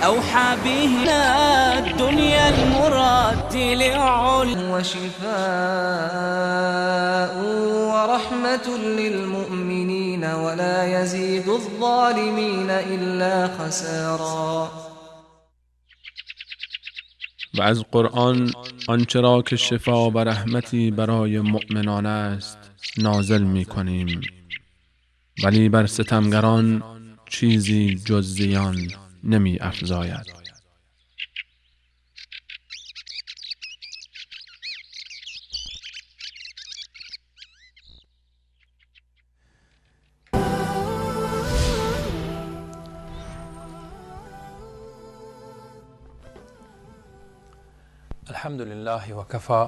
أوحى به الدنيا المرتل وشفاء ورحمة للمؤمنين ولا يزيد الظالمين إلا خسارا. و از قرآن آنچه را که شفا و رحمتی برای مؤمنان است نازل می کنیم، ولی بر ستمگران چیزی جز زیان نمی افزاید. الحمد لله وكفى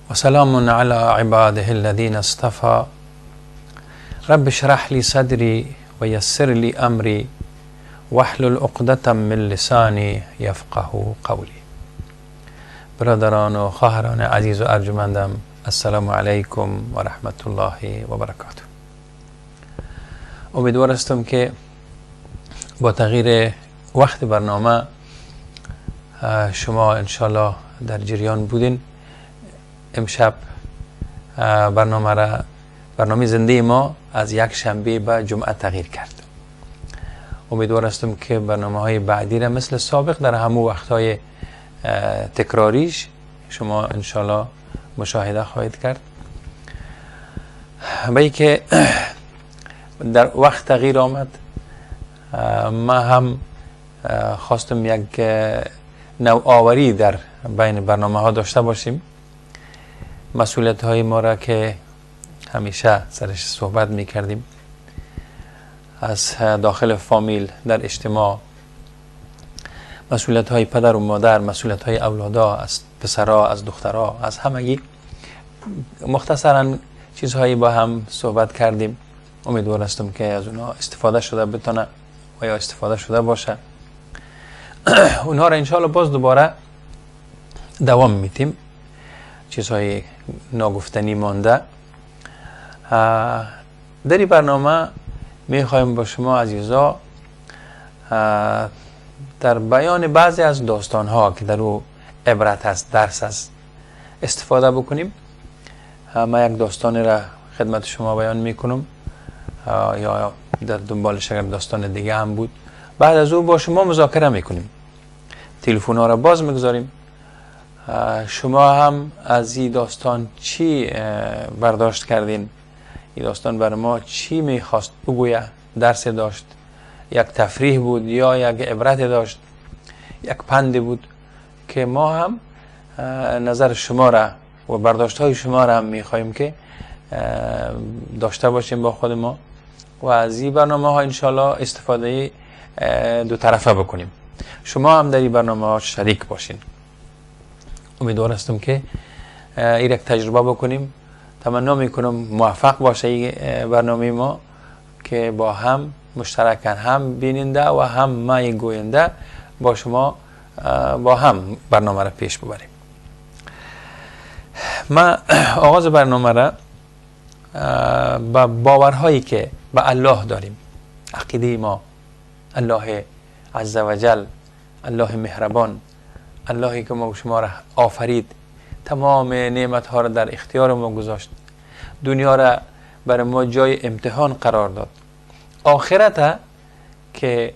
وسلام على عباده الذين اصطفى. رب اشرح لي صدري ويسر لي امري واحلل عقدة من لسانی یفقه قولی. برادران و خواهران عزیز و ارجمندم، السلام علیکم و رحمت الله و برکاته. امیدوار هستم که با تغییر وقت برنامه شما انشالله در جریان بودین. امشب برنامه زنده ما از یک شنبه به جمعه تغییر کرد. امیدوار هستم که برنامه های بعدی را مثل سابق در همون وقت های تکراریش شما انشالله مشاهده خواهید کرد. به ای که در وقت تغییر آمد، ما هم خواستم یک نوآوری در بین برنامه ها داشته باشیم. مسئولیت های ما را که همیشه سرش صحبت می کردیم، از داخل فامیل، در اجتماع، مسئولیت های پدر و مادر، مسئولیت های اولادا، از پسرها، از دخترها، از همگی، مختصرا چیزهایی با هم صحبت کردیم. امیدوار هستم که از اونها استفاده شده بتونه و یا استفاده شده باشه. اونها را انشاءالله باز دوباره دوام میتیم. چیزهای ناگفتنی مانده در این برنامه میخوایم با شما عزیزا در بیان بعضی از داستان ها که در او عبرت است، درس است، استفاده بکنیم. ما یک داستان را خدمت شما بیان میکنم، یا در دنبالش اگر داستان دیگه هم بود بعد از او با شما مذاکره میکنیم. تلفن ها را باز میگذاریم. شما هم از این داستان چی برداشت کردین؟ این داستان بر ما چی میخواست بگویه؟ درس داشت، یک تفریح بود یا یک عبرت داشت، یک پند بود که ما هم نظر شما را و برداشت های شما را هم میخواهیم که داشته باشیم با خود ما و از این برنامه ها انشالله استفاده دو طرفه بکنیم. شما هم در این برنامه ها شریک باشین. امیدوار هستم که این یک تجربه بکنیم. تمنا میکنم موفق باشه این برنامه ما که با هم مشترکن، هم بیننده و هم ما گوینده با شما با هم برنامه را پیش ببریم. ما آغاز برنامه را با باورهایی که به الله داریم، عقیده ما، الله عزوجل، الله مهربان، اللهی که ما و شما را آفرید، تمام نعمت ها را در اختیار ما گذاشت، دنیا را برای ما جای امتحان قرار داد، آخرت که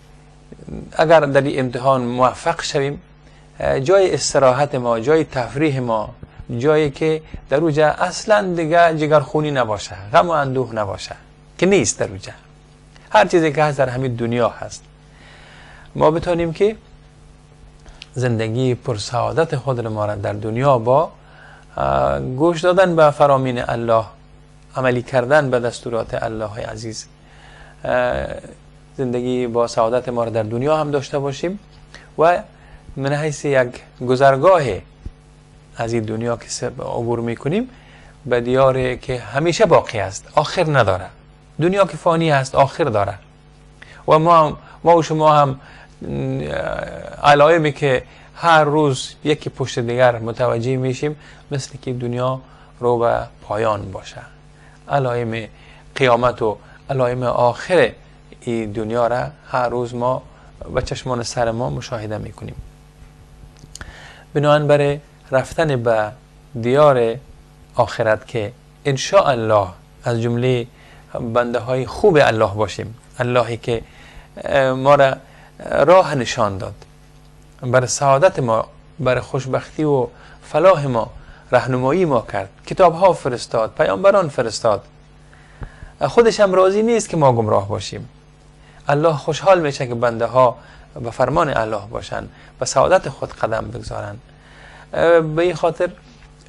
اگر در این امتحان موفق شویم جای استراحت ما، جای تفریح ما، جایی که در اوجا اصلا دیگه جگرخونی نباشه، غم و اندوه نباشه، که نیست در اوجا. هر چیزی که هست در همین دنیا هست. ما بتانیم که زندگی پرسعادت خود ما را در دنیا با گوش دادن به فرامین الله، عملی کردن به دستورات الله عزیز، زندگی با سعادت ما را در دنیا هم داشته باشیم و من حیث یک گذرگاه از این دنیا که عبور میکنیم به دیاری که همیشه باقی است، آخر نداره. دنیا که فانی است، آخر داره و ما و شما هم علائمی که هر روز یکی پشت دیگر متوجه میشیم، مثل که دنیا رو به پایان باشه. علائم قیامت و علائم آخر این دنیا را هر روز ما به چشمان سر ما مشاهده میکنیم. بنابراین برای رفتن به دیار آخرت که ان شاء الله از جمله بنده های خوب الله باشیم، اللهی که ما را راه نشان داد، برای سعادت ما، برای خوشبختی و فلاح ما راهنمایی ما کرد، کتاب ها فرستاد، پیامبران فرستاد، خودش هم راضی نیست که ما گمراه باشیم. الله خوشحال میشه که بنده ها به فرمان الله باشن، به سعادت خود قدم بگذارن. به این خاطر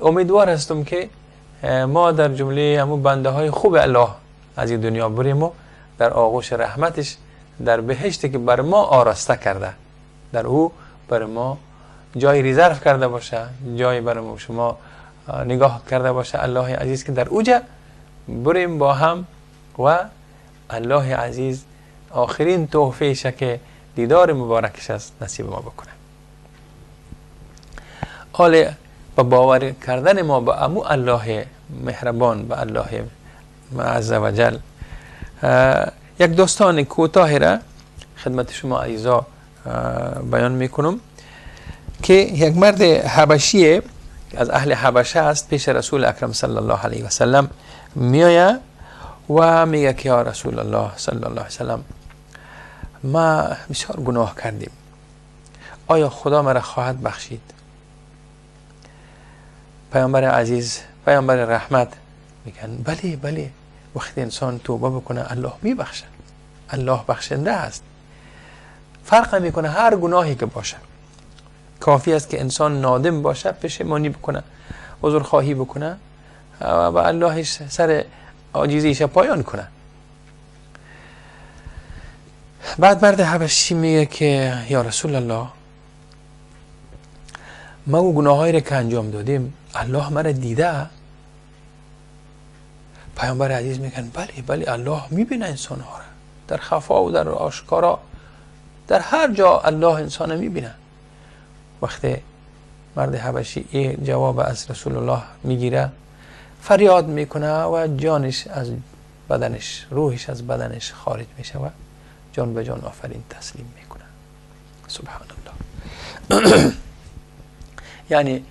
امیدوار هستم که ما در جمله همون بنده های خوب الله از این دنیا بریم و در آغوش رحمتش، در بهشتی که بر ما آراسته کرده، در او بر ما جای ریزرو کرده باشه، جای بر ما شما نگاه کرده باشه الله عزیز، که در اوجه بریم با هم و الله عزیز آخرین تحفه‌اش که دیدار مبارکش است نصیب ما بکنه. حال با باور کردن ما به امو الله مهربان، به الله عز وجل، یک داستان کوتاه را خدمت شما عزیزا بیان میکنم که یک مرد حبشی از اهل حبشه است، پیش رسول اکرم صلی الله علیه و سلم میآید و میگه که یا رسول الله صلی الله علیه و سلم، ما بسیار گناه کردیم، آیا خدا مرا خواهد بخشید؟ پیامبر عزیز، پیامبر رحمت میگن بله بله، وقتی انسان توبه بکنه الله میبخشه، الله بخشنده است، فرق میکنه هر گناهی که باشه، کافی است که انسان نادم باشه، پشیمانی بکنه، عذرخواهی بکنه و الله سر عاجزیش پایان کنه. بعد مرد حبشی میگه که یا رسول الله، ما او گناهایی را که انجام دادیم الله مرا دیده؟ پیامبر عزیز میگن بله بله، الله میبینه انسان ها را در خفا و در آشکارا، در هر جا الله انسان میبینه. وقتی مرد حبشی این جواب از رسول الله میگیره، فریاد میکنه و جانش از بدنش، روحش از بدنش خارج میشه و جان به جان آفرین تسلیم میکنه. سبحان الله. یعنی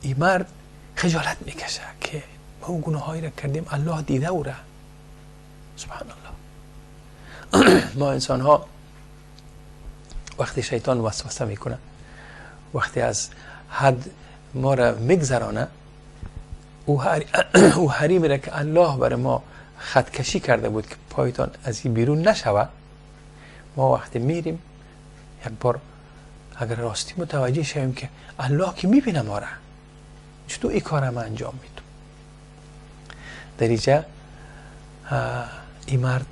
این مرد خجالت میکشه که ما اون گناهایی را کردیم الله دیده او را. سبحان الله. ما انسان ها وقتی شیطان وسوسه میکنه، وقتی از حد ما را میگذرانه، او حریم را که الله برای ما خطکشی کرده بود که پایتان از این بیرون نشوه، ما وقتی میریم یک بار اگر راستی متوجه شویم که الله که میبینه ما را، چطور این کار ما انجام میدم. در اینجا این مرد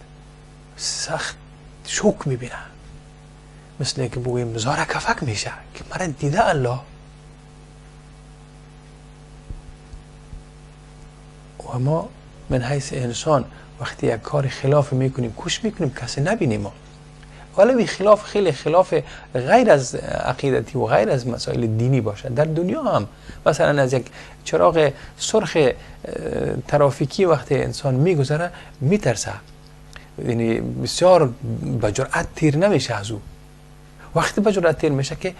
سخت شوک میبینه، مثل که بگوییم زاره کفک میشه که مرا دیده الله. و ما من حیث انسان وقتی یک کار خلاف میکنیم، کوش میکنیم کسی نبینیم ما، ولی این خلاف خیلی خلاف غیر از عقیدتی و غیر از مسائل دینی باشه. در دنیا هم مثلا از یک چراغ سرخ ترافیکی وقتی انسان میگذره میترسه، یعنی بسیار به جرأت تیر نمیشه از او. وقتی به جرأت تیر میشه که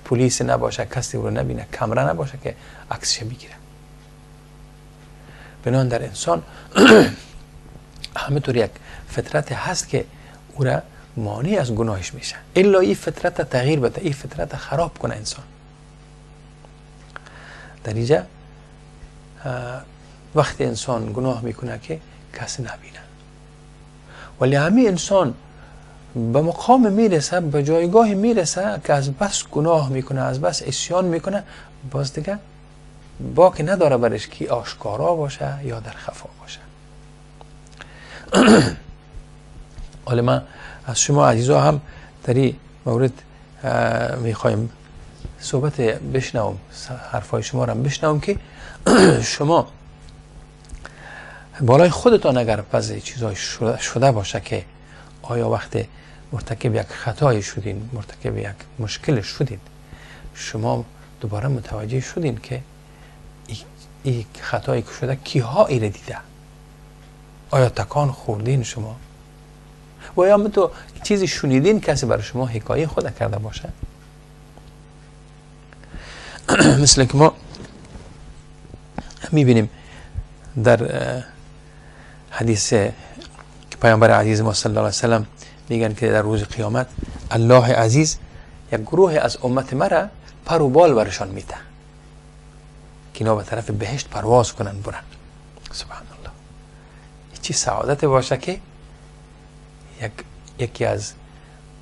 پلیس نباشه، کسی او رو نبینه، کامرا نباشه که عکسش بگیره. بنابراین در انسان همینطور یک فطرت هست که او را مانع از گناهش میشه، الا این فطرت تغییر بده، این فطرت خراب کنه انسان. در اینجا وقتی انسان گناه میکنه که کسی نبینه، ولی همین انسان به مقام میرسه، به جایگاه میرسه که از بس گناه میکنه، از بس عصیان میکنه، باز دیگه باک نداره برش که آشکارا باشه یا در خفا باشه. حالا من از شما عزیزا هم در این مورد میخوایم صحبت بشنوم، حرفای شما را بشنوم که شما بالای خودتان اگر بعضی چیزای شده باشه که آیا وقت مرتکب یک خطای شدین، مرتکب یک مشکل شدین، شما دوباره متوجه شدین که این خطایی که شده کیها ایره دیده؟ آیا تکان خوردین شما؟ و یا تو چیزی شنیدین کسی برای شما حکایه خود کرده باشه. مثل که ما میبینیم در حدیث که پیامبر عزیز ما صلی الله علیه وسلم میگن که در روز قیامت الله عزیز یک گروه از امت مرا پر و بال برشان میده که اینا به طرف بهشت پرواز کنن برن. سبحان الله، چی سعادت باشه که یکی از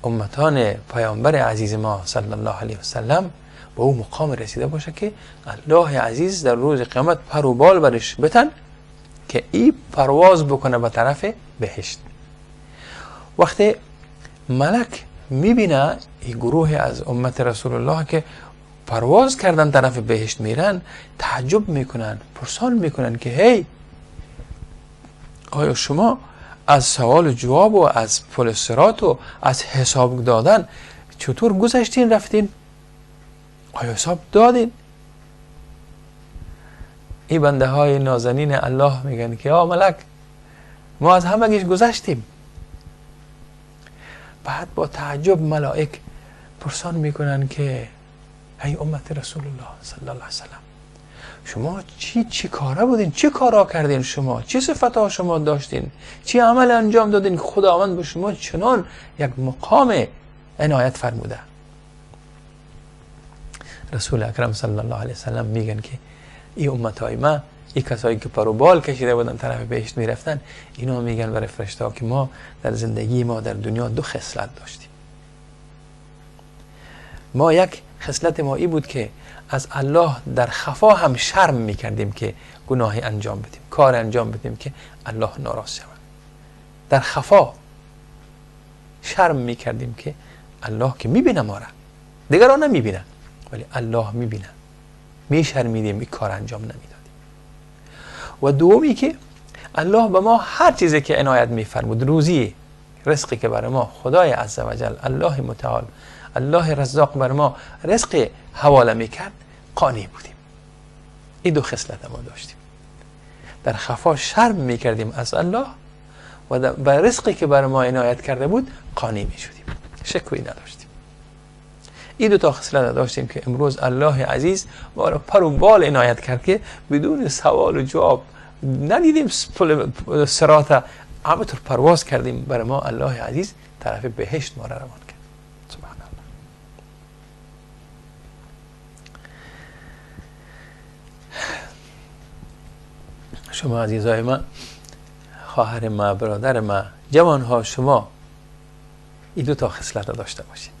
امتان پیامبر عزیز ما صلی الله علیه وسلم به او مقام رسیده باشه که الله عزیز در روز قیامت پر و بال برش بتن که ای پرواز بکنه به طرف بهشت. وقتی ملک میبینه این گروه از امت رسول الله که پرواز کردن طرف بهشت میرن، تعجب میکنن، پرسان میکنن که هی، آیا شما از سوال و جواب و از پل صراط و از حساب دادن چطور گذشتین رفتین؟ آیا حساب دادین؟ این بنده های نازنین الله میگن که آ ملک، ما از همگیش گذشتیم. بعد با تعجب ملائک پرسان میکنن که ای امت رسول الله صلی الله علیه وسلم، شما چی کاره بودین؟ چی کارا کردین؟ شما چه صفتها شما داشتین؟ چی عمل انجام دادین که خداوند به شما چنان یک مقام عنایت فرموده؟ رسول اکرم صلی الله علیه وسلم میگن که ای امتهای ما، ای کسایی که پر و بال کشیده بودن طرف بهشت میرفتن، اینا میگن برای فرشته ها که ما در زندگی ما در دنیا دو خصلت داشتیم. ما یک خصلت ما ای بود که از الله در خفا هم شرم میکردیم که گناهی انجام بدیم، کار انجام بدیم که الله ناراض شود. در خفا شرم میکردیم که الله که میبینه ما را، دیگران نمیبینه ولی الله میبینه، میشرمیدیم، این کار انجام نمیدادیم. و دومی که الله به ما هر چیزی که عنایت میفرمود، روزی، رزقی که برای ما خدای عزوجل، الله متعال، الله رزاق بر ما رزق حواله میکرد، قانع بودیم. این دو خصلت ما داشتیم. در خفا شرم میکردیم از الله و به رزقی که بر ما عنایت کرده بود قانع میشدیم، شکوی نداشتیم. این دو تا خصلت داشتیم که امروز الله عزیز ما را پر و بال عنایت کرد که بدون سوال و جواب ندیدیم پل صراط، همونطور پرواز کردیم، بر ما الله عزیز طرف بهشت ما را روان کرد. سبحان الله. شما عزیزای ما، خواهر ما، برادر ما، جوان ها، شما این دو تا خصلت داشته باشین.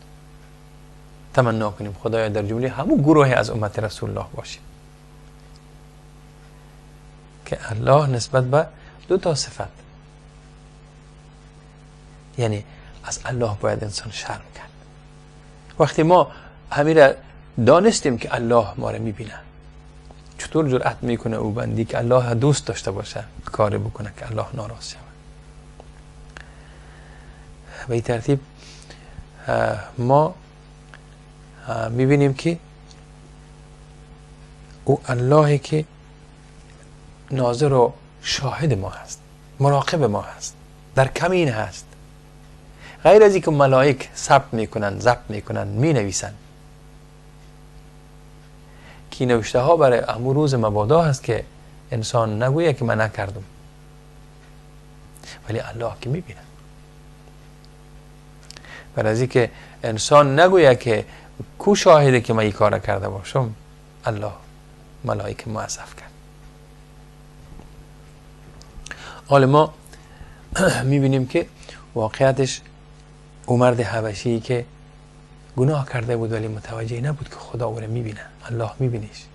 تمنا کنیم خدایا در جمله همون گروه از امت رسول الله باشیم که الله نسبت به دو تا صفت، یعنی از الله باید انسان شرم کرد. وقتی ما همین را دانستیم که الله ما را میبینه، چطور جرأت میکنه او بندی که الله دوست داشته باشه کاری بکنه که الله ناراض شود؟ به این ترتیب ما میبینیم که او اللهی که ناظر و شاهد ما هست، مراقب ما هست، در کمین هست، غیر از اینکه ملائک ثبت میکنن، ضبط میکنن، مینویسن که نوشته ها برای امو روز مبادا هست که انسان نگویه که من نکردم، ولی الله که میبینه. برای از اینکه انسان نگویه که کو شاهده که من این کار کرده باشم، الله ملائک موظف کرد. حال ما میبینیم که واقعیتش او مرد حبشی که گناه کرده بود ولی متوجه نبود که خدا او را میبینه، الله میبینیش.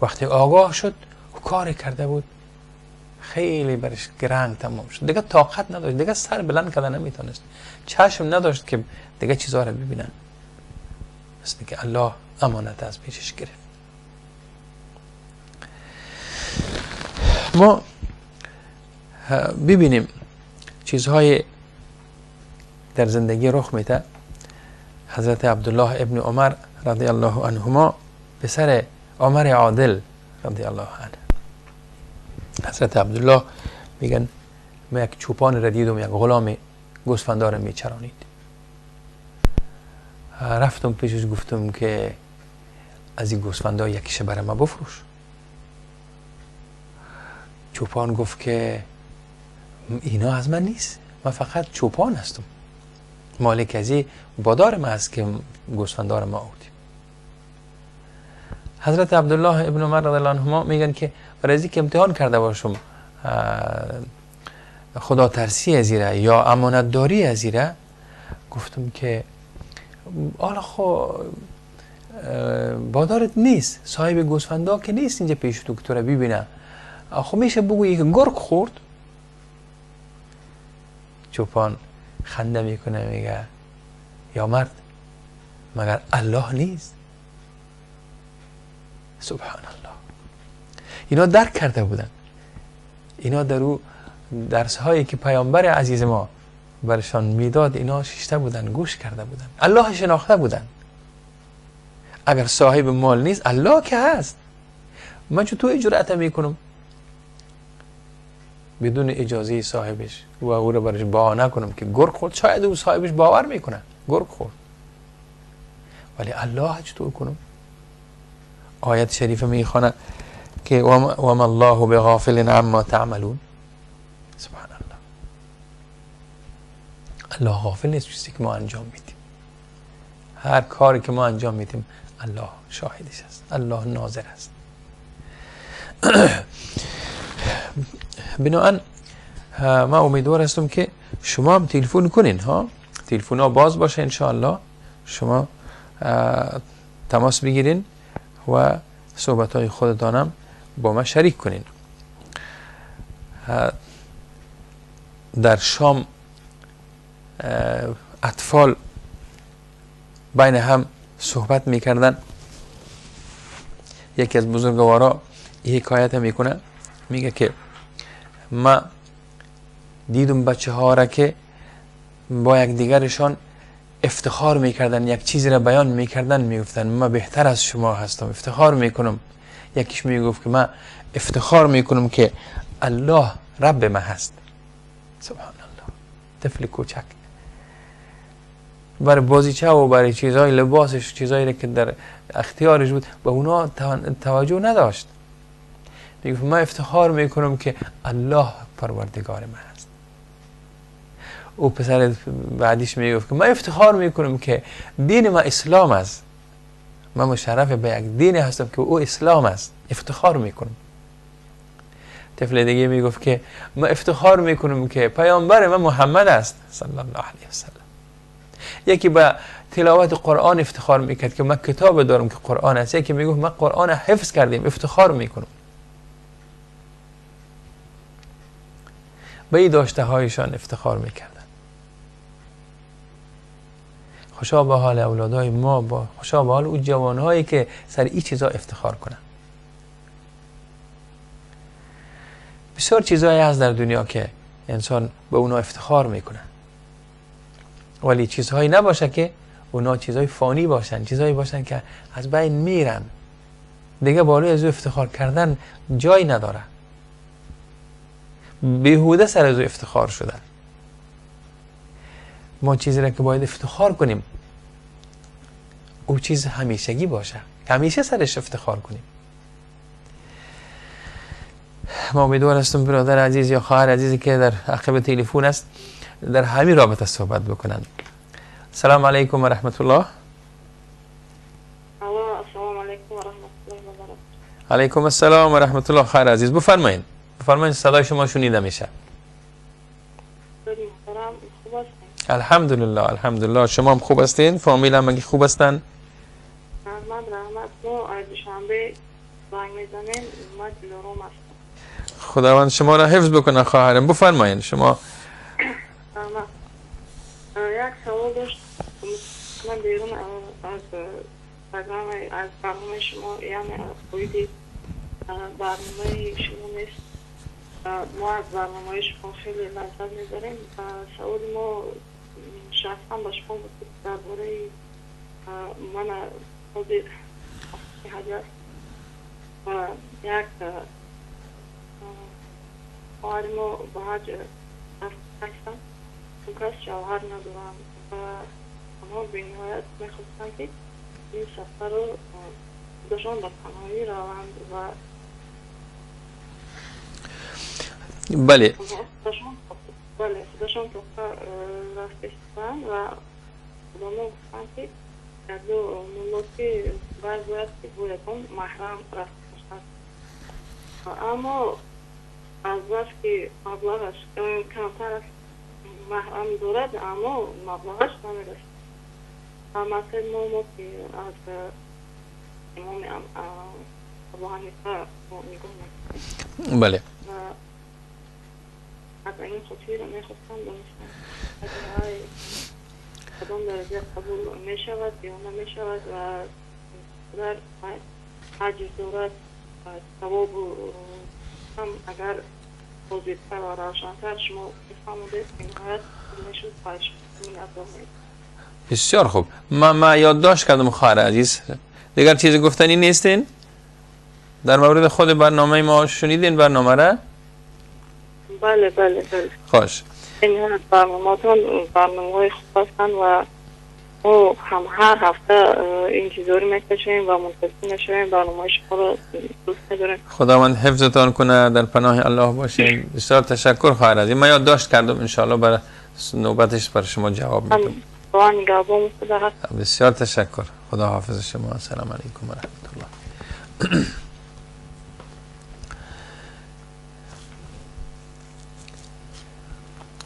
وقتی آگاه شد او کار کرده بود، خیلی برش گران تمام شد، دیگه طاقت نداشت، دیگه سر بلند کرده نمیتونست، چشم نداشت که دیگه چیزها را ببینن، مثل که الله امانت از پیشش گرفت. ما ببینیم چیزهای در زندگی رخ میده. حضرت عبدالله ابن عمر رضی الله عنهما، پسر عمر عادل رضی الله عنه، حضرت عبدالله میگن من یک چوپان را دیدم، یک غلام گوسفندا را میچرانید. رفتم پیشش گفتم که از این گوسفندا یکیش برای ما بفروش. چوپان گفت که اینا از من نیست، من فقط چوپان هستم، مالک از این بادار ما است که گوسفندار ما آوردیم. حضرت عبدالله ابن عمر رضی الله عنهما میگن که برای اینکه امتحان کرده باشم خدا ترسی از ایره یا امانت داری از ایره، گفتم که حالا خو بادارت نیست، صاحب گوسفندا که نیست اینجا پیش تو که تو را ببینه، خب میشه بگویی که گرگ خورد؟ چوپان خنده میکنه میگه یا مرد، مگر الله نیست؟ سبحان الله. اینا درک کرده بودن، اینا در او درس هایی که پیامبر عزیز ما برشان میداد اینا شیشته بودن، گوش کرده بودن، الله شناخته بودن. اگر صاحب مال نیست، الله که هست، من چطور جرأت میکنم بدون اجازه صاحبش و او رو برش بهانه کنم که گرگ خورد؟ شاید او صاحبش باور میکنه گرگ خورد، ولی الله چطور کنم؟ آیت شریفه میخوانه که وما الله بغافل عما تعملون. سبحان الله، الله غافل نیست چیزی که ما انجام میدیم. هر کاری که ما انجام میدیم الله شاهدش است، الله ناظر است. بناهن ما امیدوار هستم که شما هم تلفن کنین، ها، تلفن ها باز باشه انشاءالله، شما تماس بگیرین و صحبت های خودتانم با ما شریک کنین. در شام اطفال بین هم صحبت میکردن. یکی از بزرگوارا حکایت میکنه، میگه که ما دیدم بچه ها را که با یک دیگرشان افتخار میکردن، یک چیزی را بیان میکردن، میگفتن ما بهتر از شما هستم، افتخار میکنم. یکیش میگفت که من افتخار میکنم که الله رب ما هست. سبحان الله، طفل کوچک برای بازیچه و برای چیزهای لباسش، چیزهایی که در اختیارش بود، به اونا توجه نداشت. میگفت من افتخار میکنم که الله پروردگار من است. او پسر بعدیش میگفت که من افتخار میکنم که دین ما اسلام است، من مشرف به یک دین هستم که او اسلام است، افتخار میکنم. طفل دیگه میگفت که من افتخار میکنم که پیامبر من محمد است صلی الله علیه وسلم. یکی با تلاوت قرآن افتخار میکرد که من کتاب دارم که قرآن است. یکی میگفت من قرآن حفظ کردیم، افتخار میکنم. به این داشته هایشان افتخار میکردن. خوشا به حال اولادای ما، با خوشا به حال او جوانهایی که سر این چیزا افتخار کنن. بسیار چیزایی هست در دنیا که انسان به اونا افتخار میکنه، ولی چیزهایی نباشه که اونا چیزهای فانی باشن، چیزهایی باشن که از بین میرن، دیگه بالای از او افتخار کردن جای نداره، بیهوده سر از او افتخار شدن. ما چیزی را که باید افتخار کنیم او چیز همیشگی باشه، همیشه سرش افتخار کنیم. ما امیدوار هستم برادر عزیز یا خواهر عزیزی که در عقب تلفن است در همین رابطه صحبت بکنند. السلام علیکم و رحمت الله. السلام علیکم و رحمت الله و برکاته. علیکم السلام و رحمت الله. خواهر عزیز بفرمایید، بفرمایید، صدای شما شنیده میشه. الحمدلله، الحمدلله. شما هم خوب هستین؟ فامیل هم خوب هستن؟ رحمت رحمت. ما از دوشنبه زنگ میزنیم، ما دلارام هستم. خداوند شما را حفظ بکنه خواهرم. بفرمایید شما. یک سوال داشت. من بیرون از برنامه، از برنامه شما، یعنی از قید برنامه شما نیست. ما از برنامه شما خیلی لذت میبریم. سوال ما شخصا با شما بود درباره من خود حج و یک خواهر ما به حج رفتن. اون کس شوهر ندارم و اما به نهایت میخواستم که این سفر رو خودشان به تنهایی روند و بله خودشان پخته رفته شدن و خودمان گفتن که دو ملا که باید که باید محرم رفته باشد، اما از بس که مبلغش کمتر از محرم دارد اما مبلغش نمیرسد. و مثل ما که از امام ابو حنیفه نگاه میکنیم. بله. از این خاطر میخواستم دانستم کدام درجه قبول میشود یا نمیشود و در اجر دارد و ثواب هم اگر واضح‌تر و روشن‌تر شما بفهمید نهایت میشد. خواهش می‌کنم. بسیار خوب، ما یادداشت کردم خواهر عزیز. دیگر چیز گفتنی نیستین؟ در مورد خود برنامه ما شنیدین برنامه را؟ بله بله بله. خوش. این برنامه‌تون برنامه‌های خوب هستن و ما هم هر هفته انتظار میکشیم و منتظر میشویم برنامه شما رو دوست می‌داریم. خداوند حفظتان کنه، در پناه الله باشین. بسیار تشکر خواهر عزیز. من یادداشت کردم، انشالله برای نوبتش برای شما جواب میدم. بسیار تشکر، خدا حافظ شما. السلام علیکم و رحمت الله.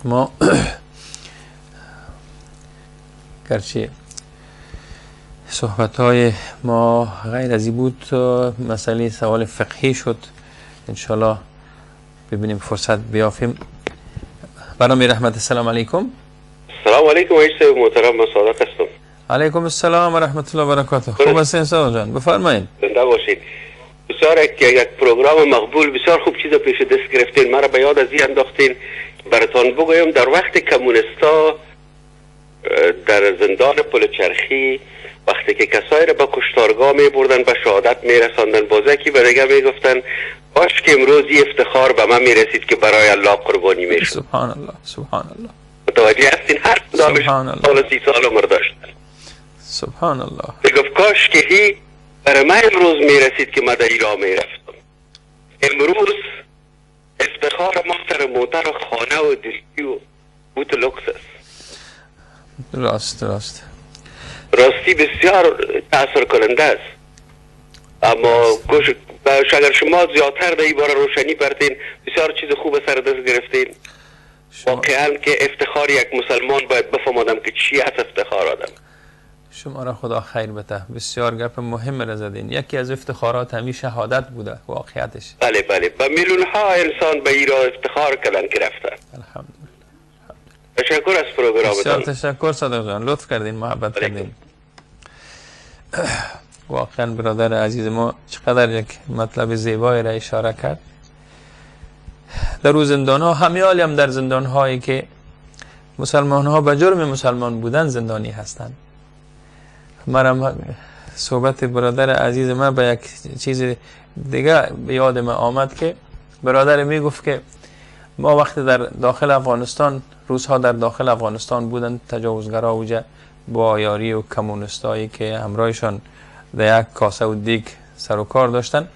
ما گرچه صحبت های ما غیر از این بود، مسئله سوال فقهی شد، انشالله ببینیم فرصت بیافیم. برنامه رحمت. السلام علیکم. السلام علیکم عیسی محترم، من صادق هستم. علیکم السلام و رحمت الله و برکاته. خوب هستین صادق جان؟ بفرمایید. زنده باشید. بسیار یک پروگرام مقبول، بسیار خوب چیز پیش دست گرفتین. مرا به یاد از این انداختین. براتان بگویم در وقت کمونستا در زندان پلچرخی وقتی که کسایی را به کشتارگاه می بردن به شهادت می رساندن، بازکی به دیگه می گفتن کاش که امروز افتخار به من می رسید که برای الله قربانی می شد. سبحان الله، سبحان الله. متوجه هستین؟ هر کدامش سال 30 سال عمر داشتن. سبحان الله. می گفت کاش که هی برای من امروز می رسید که من در ایران می رفتم. امروز افتخار ما سر موتر و خانه و دری و بوت لوکس است. راست راست. راستی بسیار تاثیر کننده است. اما اگر شما زیادتر در این باره روشنی بردین، بسیار چیز خوب سر دست گرفتین. واقعا که افتخار یک مسلمان باید بفهمادم که چی از افتخار آدم. شما را خدا خیر بده. بسیار گپ مهم را زدین. یکی از افتخارات همی شهادت بوده واقعیتش. بله بله، به میلیون ها انسان به ایران افتخار کردن که رفتن. الحمدلله. تشکر از پروگرامتان. بسیار تشکر صادق جان، لطف کردین، محبت کردین. واقعا برادر عزیز ما چقدر یک مطلب زیبایی را اشاره کرد. در او زندان ها، همیالی هم در زندان هایی که مسلمان ها به جرم مسلمان بودن زندانی هستند. مرم صحبت برادر عزیز من به یک چیز دیگه یاد من آمد که برادر می گفت که ما وقتی در داخل افغانستان، روس‌ها در داخل افغانستان بودن، تجاوزگرا اوجه با یاری و کمونستایی که همراهشان در یک کاسه و دیگ سر و کار داشتن،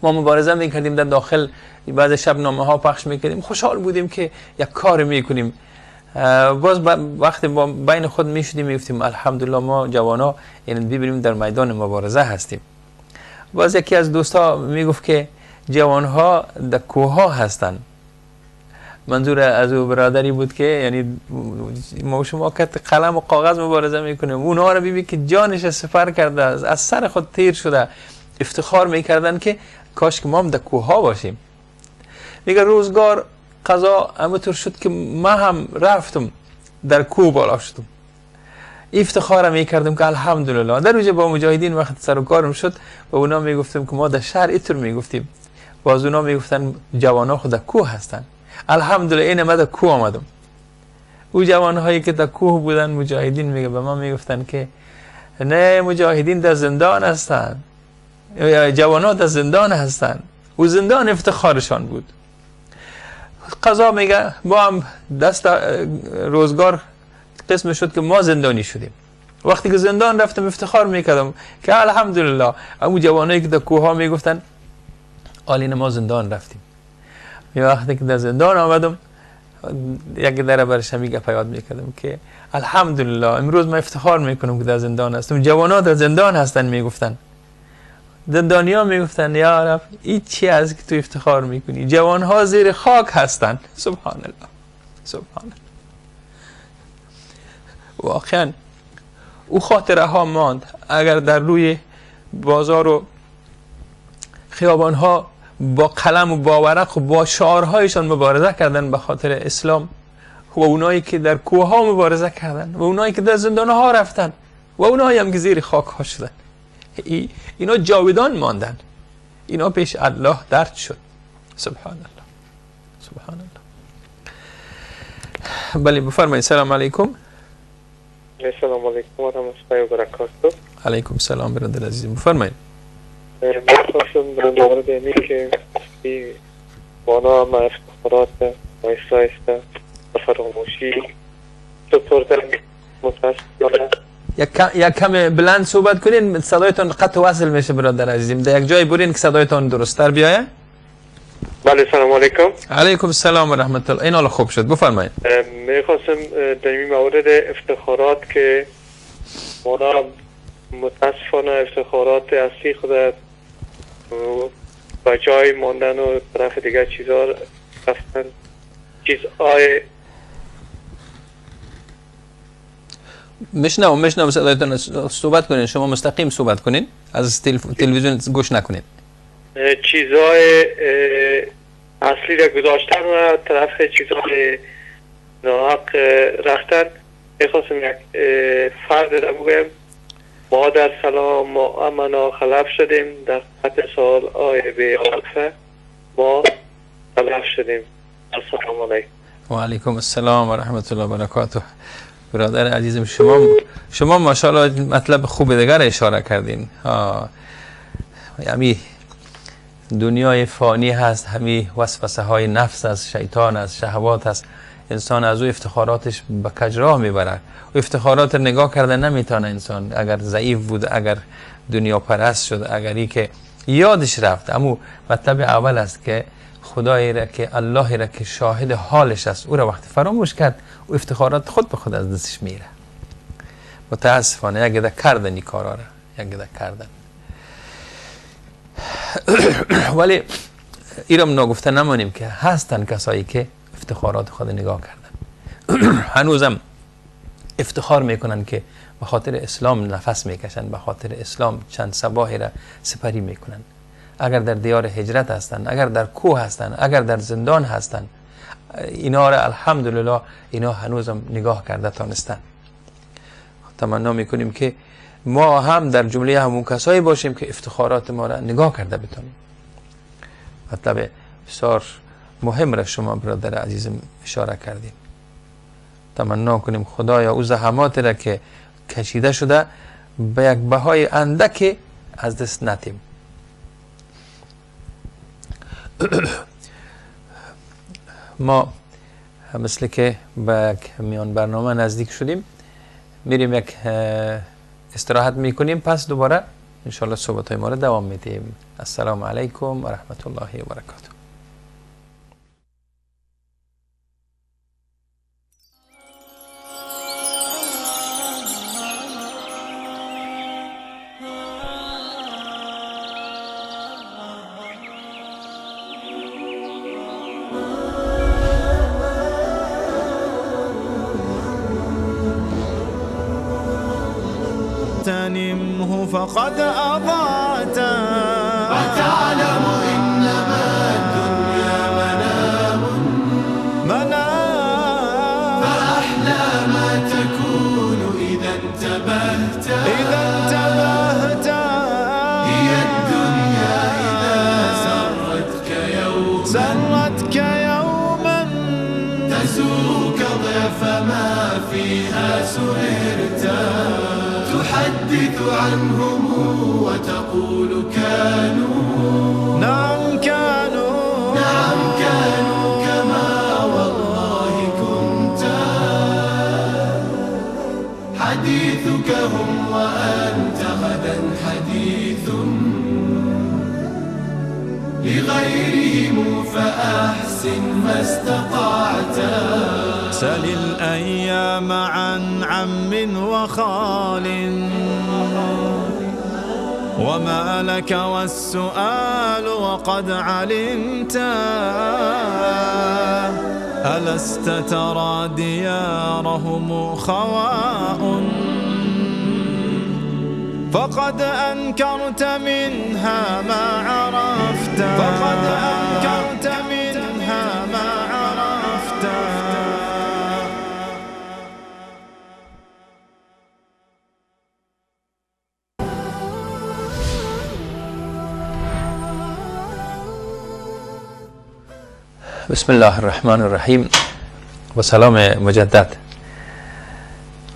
ما مبارزه میکردیم در داخل، بعض شب نامه ها پخش میکردیم، خوشحال بودیم که یک کار میکنیم. باز وقتی با بین خود میشدیم میگفتیم الحمدلله ما جوانا یعنی ببینیم در میدان مبارزه هستیم. باز یکی از دوستا میگفت که جوانها در کوه هستند. منظور از او برادری بود که یعنی ما شما که قلم و کاغذ مبارزه میکنیم، اونها رو ببین که جانش سپر کرده، از سر خود تیر شده، افتخار میکردن که کاش که ما هم در کوه ها باشیم. میگه روزگار قضا همونطور شد که ما هم رفتم در کوه بالا شدم، افتخار میکردم که الحمدلله. در روز با مجاهدین وقت سر و کارم شد و اونا میگفتم که ما در شهر اینطور میگفتیم، باز اونا میگفتن جوانا خود در کوه هستن. الحمدلله این ما در کوه آمدم. او جوانهایی که در کوه بودن مجاهدین میگه به ما میگفتن که نه، مجاهدین در زندان هستن، جوانها در زندان هستن. او زندان افتخارشان بود. قضا میگه ما هم دست روزگار قسم شد که ما زندانی شدیم. وقتی که زندان رفتم افتخار میکردم که الحمدلله امو جوانایی که در کوه ها میگفتن آلین ما زندان رفتیم. وقتی که در زندان آمدم یک در برش همی گپ یاد میکردم که الحمدلله امروز ما افتخار میکنم که در زندان هستم. جوانا در زندان هستن میگفتن، زندانیا میگفتن یا رب این چی از که تو افتخار میکنی، جوانها زیر خاک هستن. سبحان الله، سبحان الله. واقعا او خاطره ها ماند. اگر در روی بازار و خیابان ها با قلم و با ورق و با شعارهایشان مبارزه کردن به خاطر اسلام، و اونایی که در کوه ها مبارزه کردن، و اونایی که در زندان ها رفتن، و اونایی هم که زیر خاک ها شدن، اینا جاودان ماندن، اینا پیش الله درد شد. سبحان الله، سبحان الله. بله بفرمایید. سلام علیکم. السلام علیکم و رحمت الله و برکاته. علیکم سلام برادر عزیز، بفرمایید. من خواستم در مورد اینی که بانا ما افتخارات آیسته آیسته فراموشی سپردن متاسفانه. یک کم بلند صحبت کنین، صدایتان قطع وصل میشه برادر عزیزم. در یک جای برین که صدایتان درست‌تر بیایه. بله سلام علیکم. علیکم السلام و رحمت الله. این حالا خوب شد، بفرمایید. میخواستم در این مورد افتخارات که مانا متاسفانه افتخارات اصلی خود با جای ماندن و طرف دیگر چیزها رفتن، چیزهای میشنم صدایتون. صحبت کنین، شما مستقیم صحبت کنین، از تلویزیون گوش نکنین. چیزهای اصلی را گذاشتن و طرف چیزهای ناحق رفتن. میخواستم یک فرد را بگویم، ما در سلام ما امنا خلف شدیم، در خط سال آی به عرفه ما خلف شدیم. السلام علیکم. و علیکم السلام و رحمت الله و برکاته. برادر عزیزم، شما ماشاءالله مطلب خوب دیگر اشاره کردین. یعنی دنیای فانی هست، همی وسوسه های نفس است، شیطان است، شهوات است. انسان از او افتخاراتش به کجراه میبره. او افتخارات نگاه کرده نمیتونه انسان، اگر ضعیف بود، اگر دنیا پرست شد، اگر ای که یادش رفت. اما مطلب اول است که خدایی را که الله را که شاهد حالش است، او را وقتی فراموش کرد، او افتخارات خود به خود از دستش میره. متاسفانه یک ده کردن این کارا را، یک ده کردن. ولی ایرم ناگفته نمانیم که هستن کسایی که افتخارات خود نگاه کردن، هنوزم افتخار میکنن که به خاطر اسلام نفس میکشن، به خاطر اسلام چند صباحی را سپری میکنن. اگر در دیار هجرت هستن، اگر در کوه هستن، اگر در زندان هستن، اینا را الحمدلله اینا هنوزم نگاه کرده تانستن. تمنا میکنیم که ما هم در جمله همون کسایی باشیم که افتخارات ما را نگاه کرده بتانیم. مطلب بسیار مهم را شما برادر عزیزم اشاره کردیم. تمنا کنیم خدایا او زحمات را که کشیده شده به یک بهای اندک از دست ندیم. ما مثل که به یک میان برنامه نزدیک شدیم، میریم یک استراحت میکنیم، پس دوباره انشاءالله صحبت های ما را دوام میدیم. السلام علیکم و رحمت الله و برکاته. تنمه فقد أضعت، وتعلم إنما الدنيا منام منام، فأحلى ما تكون إذا انتبهت، إذا انتبهت، هي الدنيا إذا سرتك يوما، سرتك يوما، تسوك ضعف ما فيها سررت، تحدث عنهم وتقول كانوا، نعم كانوا، نعم كانوا كما حديثك هم وأنت غدا حديث لغيرهم، فأحسن ما استطعت. سل الأيام عن عم وخال، وما لك والسؤال وقد علمت. ألست ترى ديارهم خواء، فقد أنكرت منها ما عرفت، فقد أنكرت منها ما عرفت. بسم الله الرحمن الرحیم و سلام مجدد.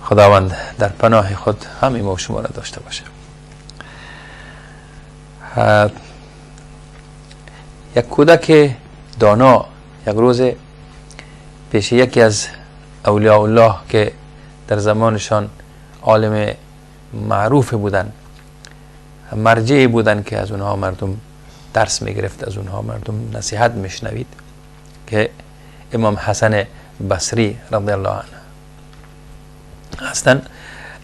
خداوند در پناه خود همه ما و شما را داشته باشه. یک کودک دانا یک روز پیش یکی از اولیاء الله که در زمانشان عالم معروف بودن، مرجعی بودن که از اونها مردم درس میگرفت، از اونها مردم نصیحت میشنوید، که امام حسن بصری رضی الله عنه هستن.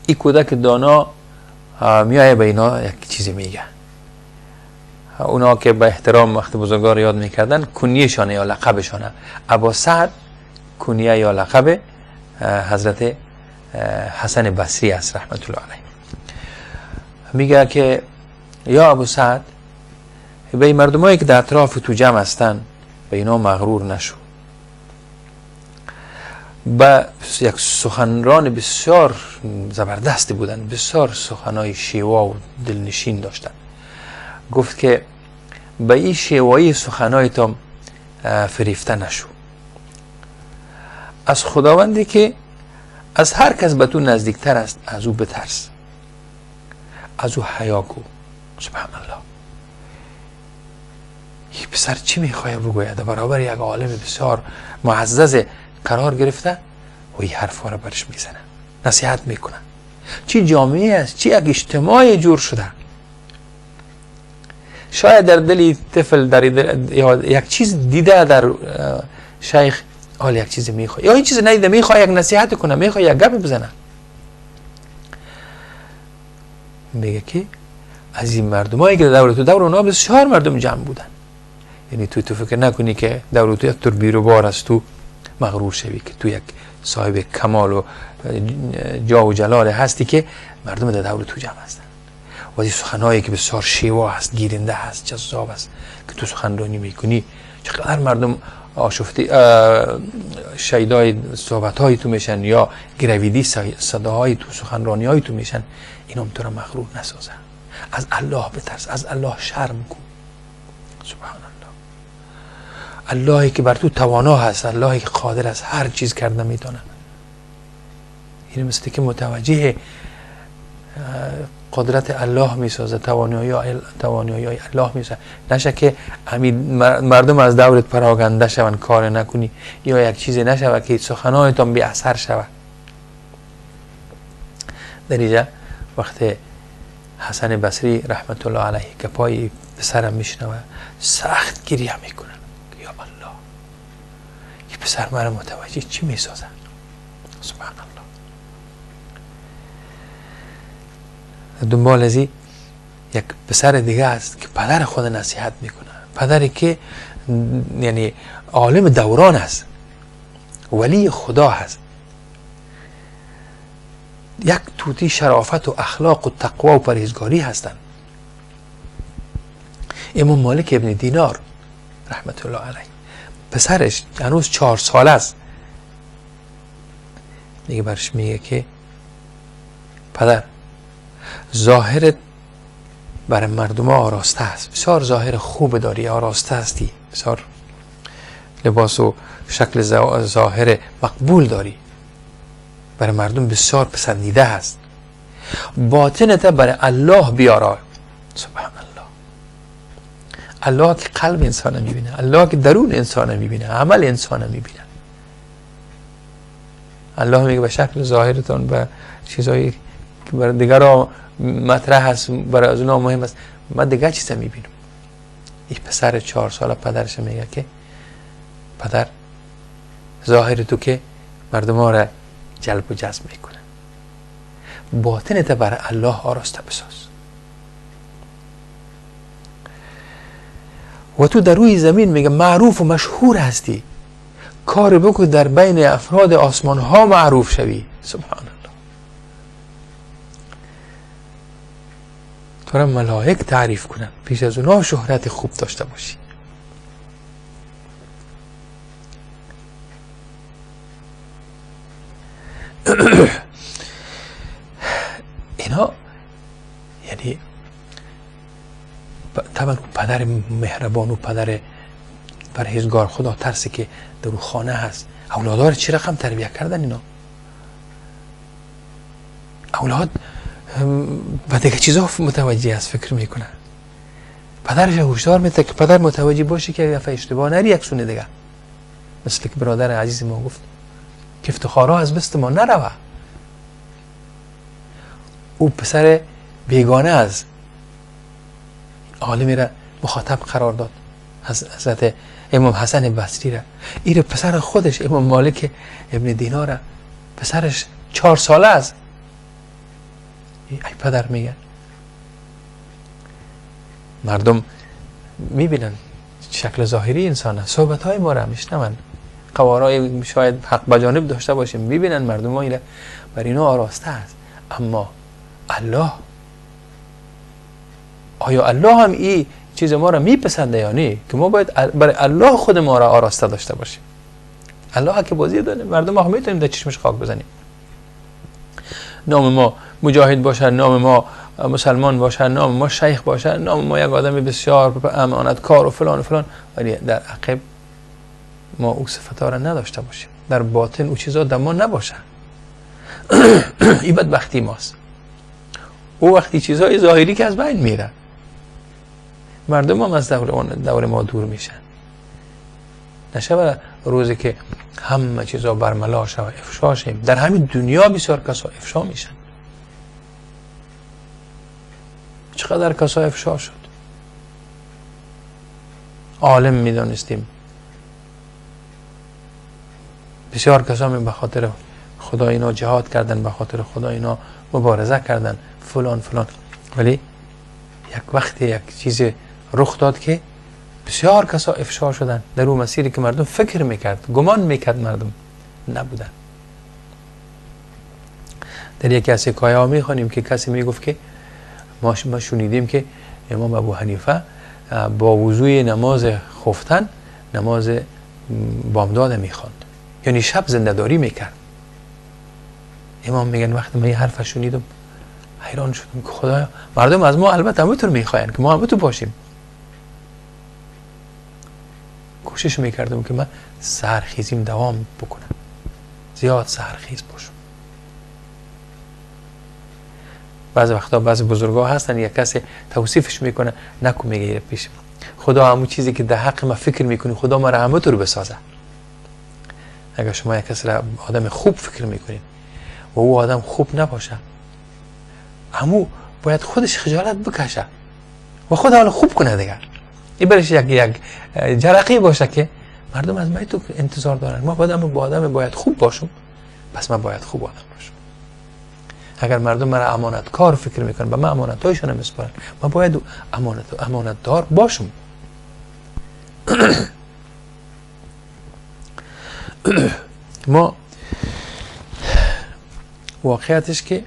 این کودک دانا میایه به اینا یک چیزی میگه. اونا که به احترام وقت بزرگار یاد میکردن، کنیه‌شانه یا لقبشانه ابا سعد، کنیه یا لقب حضرت حسن بصری است رحمت الله علیه. میگه که یا ابو سعد، به مردمایی که در اطراف تو جمع هستن به اینا مغرور نشو. با یک سخنران بسیار زبردستی بودن، بسیار سخنای شیوا و دلنشین داشتن. گفت که به این شیوایی سخنایتان فریفته نشو. از خداوندی که از هر کس به تو نزدیکتر است از او بترس، از او حیا کو. سبحان الله، این پسر چی میخواه بگوید؟ در برابر یک عالم بسیار معزز قرار گرفته و این حرفا را برش میزنه، نصیحت میکنه. چی جامعه است، چی یک اجتماع جور شده. شاید در دل طفل در یک چیز دیده در شیخ، حال یک چیز میخواه یا این چیز ندیده، میخواه یک نصیحت کنه، میخواه یک گپ بزنه. میگه که از این مردمایی که دور تو دور اونا بسیار مردم جمع بودن، یعنی تو فکر نکنی که دور تو یک تور بیروبار است، تو مغرور شوی که تو یک صاحب کمال و جاه و جلال هستی که مردم در دور تو جمع هستن. و از سخنهایی که بسیار شیوا هست، گیرنده هست، جذاب است که تو سخنرانی میکنی، چقدر مردم آشفته شیدای صحبت های تو میشن یا گرویدی صداهای تو، سخنرانی های تو میشن. اینا تو را مغرور نسازن. از الله بترس، از الله شرم کن. سبحان الله، اللهی که بر تو توانا هست، اللهی که قادر است، هر چیز کرده میتونه. این مثل که متوجه قدرت الله میسازه، توانایی الله میسازه. نشه که مردم از دورت پراگنده شوند، کار نکنی یا یک چیزی نشوه که سخنایتان بی اثر شوه. در اینجا وقت حسن بصری رحمت الله علیه که پای پسرم میشنوه، سخت گریه میکنه. یا الله، این پسر مرا متوجه چی میسازه؟ سبحان الله. دنبال ازی یک پسر دیگه است که پدر خود نصیحت میکنه، پدری که یعنی عالم دوران است، ولی خدا هست، یک توتی شرافت و اخلاق و تقوا و پرهیزگاری هستند. امام مالک ابن دینار رحمت الله علیه، پسرش هنوز 4 ساله است، دیگه برش میگه که پدر، ظاهرت برای مردم آراسته است، بسیار ظاهر خوب داری، آراسته هستی، بسیار لباس و شکل ظاهر مقبول داری، برای مردم بسیار پسندیده هست، باطنت برای الله بیارا. سبحان الله، الله که قلب انسان میبینه، الله که درون انسان میبینه، عمل انسان میبینه. الله میگه به شکل ظاهرتان، به چیزایی که برای دیگران مطرح هست، برای از اونا مهم است، من دیگه چیزا میبینم. این پسر 4 ساله پدرش میگه که پدر، ظاهر تو که مردم ها را جلب و جذب میکنه، باطنت برای الله آراسته بساز. و تو در روی زمین میگه معروف و مشهور هستی، کار بکن در بین افراد آسمان ها معروف شوی. سبحان الله. تو را ملائک تعریف کنن، پیش از اونها شهرت خوب داشته باشی. اینا یعنی طبعا پدر مهربان و پدر پرهیزگار خدا ترسی که در خانه هست، اولادا رو چی رقم تربیه کردن اینا؟ اولاد به دیگه چیزا متوجه است، فکر میکنن. پدرش هوشدار میده که پدر متوجه باشه که دفعه اشتباه نری یک سونه دیگه، مثل که برادر عزیز ما گفت که افتخارها از دست ما نروه. او پسر بیگانه از عالمی را مخاطب قرار داد، حضرت امام حسن بصری را. این پسر خودش امام مالک ابن دینار را، پسرش 4 ساله است. ای پدر میگه مردم میبینن شکل ظاهری انسان، صحبت های ما را میشنون، قوارای شاید حق بجانب داشته باشیم، میبینن مردم ها اینا بر اینا آراسته است. اما الله، آیا الله هم این چیز ما را میپسنده یا نه؟ که ما باید برای الله خود ما را آراسته داشته باشیم. الله که بازی داره، مردم ها میتونیم در چشمش خاک بزنیم. نام ما مجاهد باشه، نام ما مسلمان باشه، نام ما شیخ باشه، نام ما یک آدم بسیار امانتکار و فلان و فلان، ولی در عقب ما او صفت‌ها را نداشته باشیم، در باطن او چیزا در ما نباشه. این بدبختی ماست. او وقتی چیزهای ظاهری که از بین میره، مردم هم از دور ما دور میشن. نشه روزی که همه چیزا برملا شوه، افشا شیم. در همین دنیا بسیار کسا افشا میشن. چقدر کسا افشا شد. عالم میدانستیم، بسیار کسا می به خاطر خدا اینا جهاد کردن، به خاطر خدا اینا مبارزه کردن، فلان فلان، ولی یک وقت یک چیز رخ داد که بسیار کسا افشا شدن در اون مسیری که مردم فکر میکرد، گمان میکرد مردم نبودن. در یکی از حکایه ها میخوانیم که کسی میگفت که ما شنیدیم که امام ابو حنیفه با وضوی نماز خفتن نماز بامداد میخواند، یعنی شب زنده‌داری میکرد. امام میگن وقتی من یه حرف شنیدم حیران شدم که خدایا، مردم از ما البته همونطور میخواین که ما همونطور باشیم. کوشش میکردم که من سرخیزیم دوام بکنم، زیاد سرخیز باشم. بعضی وقتا بعضی بزرگا هستن یک کسی توصیفش میکنه، نکو میگه پیش خدا همون چیزی که در حق ما فکر میکنی خدا ما را همونطور بسازه. اگر شما یک کسی را آدم خوب فکر میکنید و او آدم خوب نباشه، همو باید خودش خجالت بکشه و خود حال خوب کنه دیگه. این برش یک جرقه باشه که مردم از من تو انتظار دارن، ما با آدم باید خوب باشم، پس من باید خوب آدم باشم. اگر مردم مرا امانتکار فکر میکنن، به من امانت‌هایشان میسپارن، من باید امانتدار باشم. ما واقعیتش که